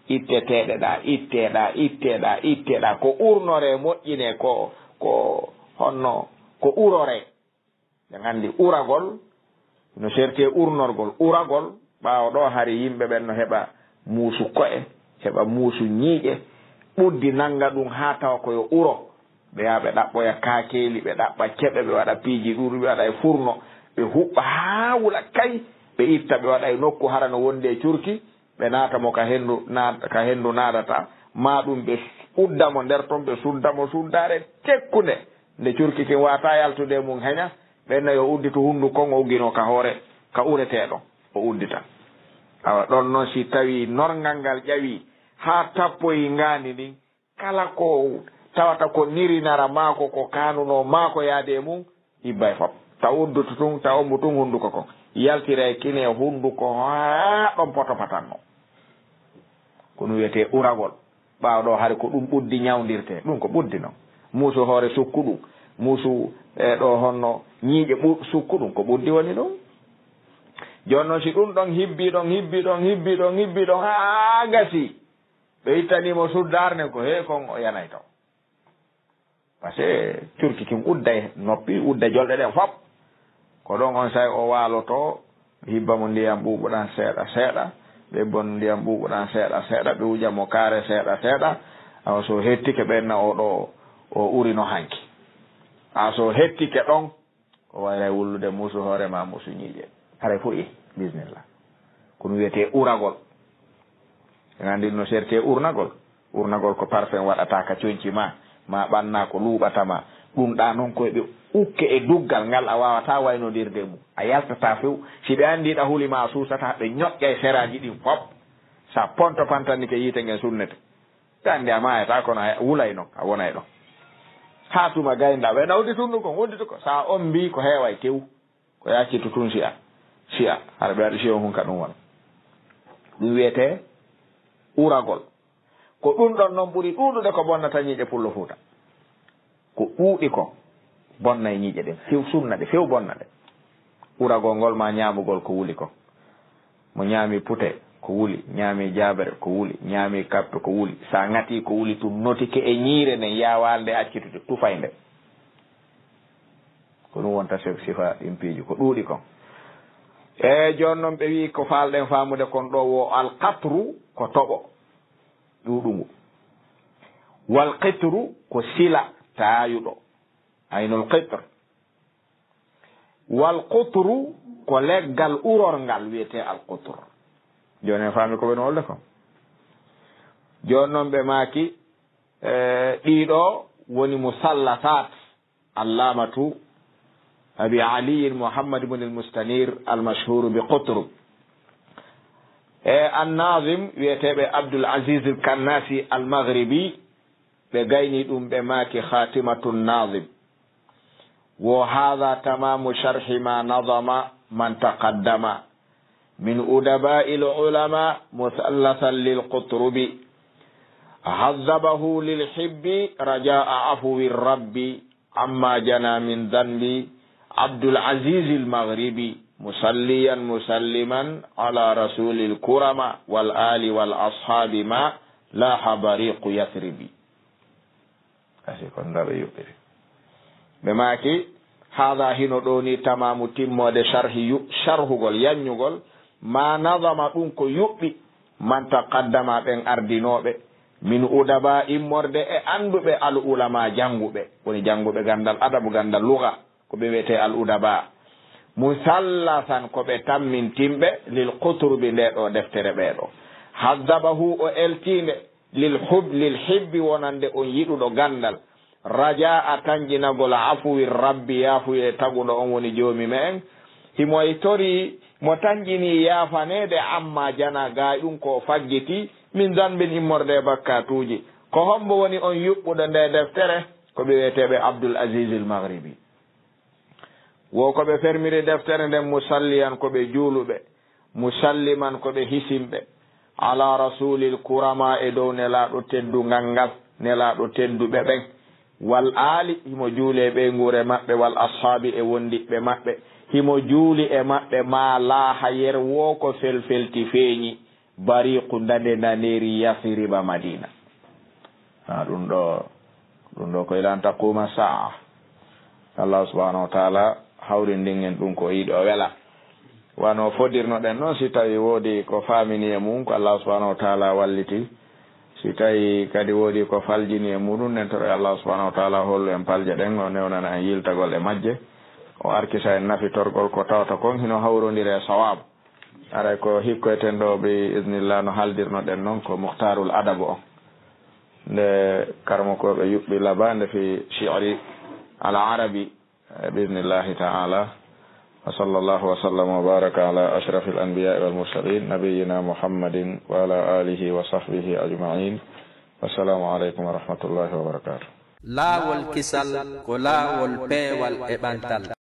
itteteeɗe ɗa, itteɗa, itteɗa, itteɗa, ko urnore moƴƴine, ko, ko honno, ko urore. Ɓe nganndi uragol no serti e urnorgol. Uragol, ɓaawo ɗo hari yimɓe ɓen no heɓa muusu ko'e, heɓa muusu ñiiƴe, ɓuddi nannga ɗum haa tawa ko yo uro. Ɓe yaha ɓe ɗaɓɓoya kaakeeli, ɓe ɗaɓɓa keɓe, ɓe waɗa piiji ɗuuɗi, ɓe waɗa e furno, ɓe huɓɓa haa wula kay, ɓe itta, ɓe waɗa e nokku hara no wondi e curki, ɓe naata mo ka henndu naad-, ka henndu naadata, maa ɗum ɓe udda mo nder ton, ɓe sudda mo suddaare tekkunde, nde curki kin waawataa yaltude e mum heña, ɓe na yo udditu hunnduko on, o ugginoo ka hoore, ka ureteeɗo, o uddita. Awa ɗon non si tawii norngal ngal ƴawii haa tappoyi ngaandi ndin, kala ko tawata ko nirinara maako, ko kaanunoo maako yaade e mum, ibbay fop. Taw uddutu tun, taw ombu tun hunnduko kon. Yaltiray kine hunnduko haa ɗon poto patanno. Ko ɗum wiyetee uragol. Ɓaawo ɗo hari ko ɗum ɓuddi ñawndirtee. Ɗum ko ɓuddi non. Muusu hoore sukku ɗum. Muusu, e, ɗo honno ñiiƴe ɓu-, sukku ɗum. Ko ɓuddi woni ɗum. Jooni non si ɗum ɗon hibbi ɗon, hibbi ɗon, hibbi ɗon, hibbi ɗon, haa gasi. Ɓe ittanii mo suddaare nden ko hee kon o yanay taw. Parce que curki kin udday noppi, udda jolɗe ɗen fop. Ko ɗon on say o waaloto, ɓe hibba mo ndiyam ɓuuɓuɗam seeɗa seeɗa, ɓe hibba mo ndiyam ɓuuɓuɗam seeɗa seeɗa, ɓe wuja mo kaare seeɗa seeɗa. Awa so hettike ɓen na o ɗo o urino hanki. Awa so hettike ɗon, ko wayray wullude muusu hoore ma muusu ñiiƴe. Haray fof yehi, bismillah. Ko ɗum wiyetee uragol. En anndi no sertee urnagol. Urnagol ko parfum waɗata ka coñci ma, ma ɓanna ko luuɓata ma. Ɗum ɗa non koye ɓe ukke e duggal ngal a waawataa waynodirde e mum. A yaltataa few. Si ɓe anndi ɗa huli ma a suusataa, ɓe ñoƴƴay seraaji ɗin fof. Sa ponto pantannike yiite ngen sunnete. Ɓe anndi a maayataa, kono a wulay non, a wonay ɗon. Haa tuma gaynda, ɓe nawdi tunnu kon, wonditu ko. Sa ombii ko heeway tew. Ko yaakitu tun si'a. Si'a. Hara ɓe waɗi si'o hun ka ɗum won. Ɗum wiyetee uragol. Ko ɗum ɗon non ɓuri ɗuuɗude ko bonnata ñiiƴe Pullo Fuuta. Ko ɗuuɗi kon bonna e ñiiƴe ɗen. Few sunna ɗe, few bonna ɗe. Uragol ngol ma ñaamugol ko wuli kon. Mo ñaami pute, ko wuli, ñaami jaabere, ko wuli, ñaami kappe, ko wuli. Sa ŋatii ko wuli tun notike e ñiire nden, yaawaali nde accitude, tufay nde. Ko ɗum wonta si-, sifa ɗin piiji, ko ɗuuɗi kon. E jooni non ɓe wi'i ko faalɗen faamude kon ɗo wo alqatru ko toɓo ɗuuɗungu. Wal qitru ko sila taayuɗo. Aynul qitr. Wal qutru ko leggal urorngal wiyetee al qutr. Jooni en faami ko ɓe no wolde kon. Jooni non ɓe maaki, eh, ɗiɗo woni musallasat Allamatu Abi Aliyin Muhammad ibn al Mustanir al mashhur bi Qutru. E an nazim wiyeteeɓe Abdul Aziz al Kannasi al Maghribi, ɓe gayni ɗum, ɓe maaki Khatimatu Nazim. وهذا تمام شرح ما نظم من تقدم من أدباء العلماء مثلثا للقطرب. هذبه للحب رجاء عفو الرب عما جنى من ذنب عبد العزيز المغربي، مصليا مسلما على رسول الكرم والآل والأصحاب ما لاح بريق يثرب. Asi kon nda ɓe yuɓɓiri. Ɓe maaki, haada hino ɗo ni tamamu timmoode sharhi yu-, sharhugol, yanyugol, ma nadama ɗum ko yuɓɓi, man taqaddama ɓen ardinooɓe, min udaba immorde e annduɓe al ulama jannguɓe, woni jannguɓe ganndal adabu, ganndal luga, ko ɓe wiyetee al udaba. Musallasan ko ɓe tammintinɓe lil qutrubi nde ɗo deftere ɓee ɗo. Haddabahu o eltiinde lil hub-, lil hibbi wonande on yiɗuɗo ganndal. Rajaa tanƴinagol afuwi rabbi yaafuye taguɗo on woni joomi me'en. Himo e tori mo tanƴini yaafaneede amma jana gaay ɗum ko o faggiti min zanbin immorde e bakkaatuuji. Ko hombo woni on yuɓɓuɗo nde deftere? Ko ɓe wiyeteeɓe Abdul Aziz al Maghribi. Wo ko ɓe fermiri deftere nden musalliyan ko ɓe juuluɓe, musalliman ko ɓe hisimɓe, ala rasulil kurama e dow nelaaɗo teddungal ngal, nelaaɗo tedduɓe ɓen, wal aali himo juuli e ɓeynguure maɓɓe, wal ashaabi e wondiɓɓe maɓɓe, himo juuli e maɓɓe maa laaha yer woo ko felfelti feeñi, bariqu ndade ndaneeri Yasriba Madina. Ha, ɗum ɗo, ɗum ɗo ko ila an taquma saa. Allah subhanahu wa ta'ala hawrindin en ɗum ko yiɗi o wela. Wano fodirnoɗen noon, si tawi woodi ko faamini e mum, ko Allah subhanahu wa ta'ala walliti. Si tawi kadi woodi ko faljini e muɗum, nden toro Allah subhanahu wa ta'ala hollu en palje ɗen, o newnana en yiltagol e majje, o arkisa en nafitorgol ko tawata kon hino hawrondiri e sawab. Aray ko hikkoyten ɗo bi iznillah no haldirnoɗen noon ko Mukhtarul Adabu on. Nde karamokooɓe yuɓɓi labande fi shi'ri al arabi, eh, bi iznillahi ta'ala. Wa sallallahu wa sallam wa baraka ala ashrafil anbiya'i wal mursalin, nabiyyina Muhammadin wa ala alihi wa sahbihi ajma'in. Wassalamu alaikum wa rahmatullahi wa barakatuh. Laawol kisal ko laawol peewal e ɓantal.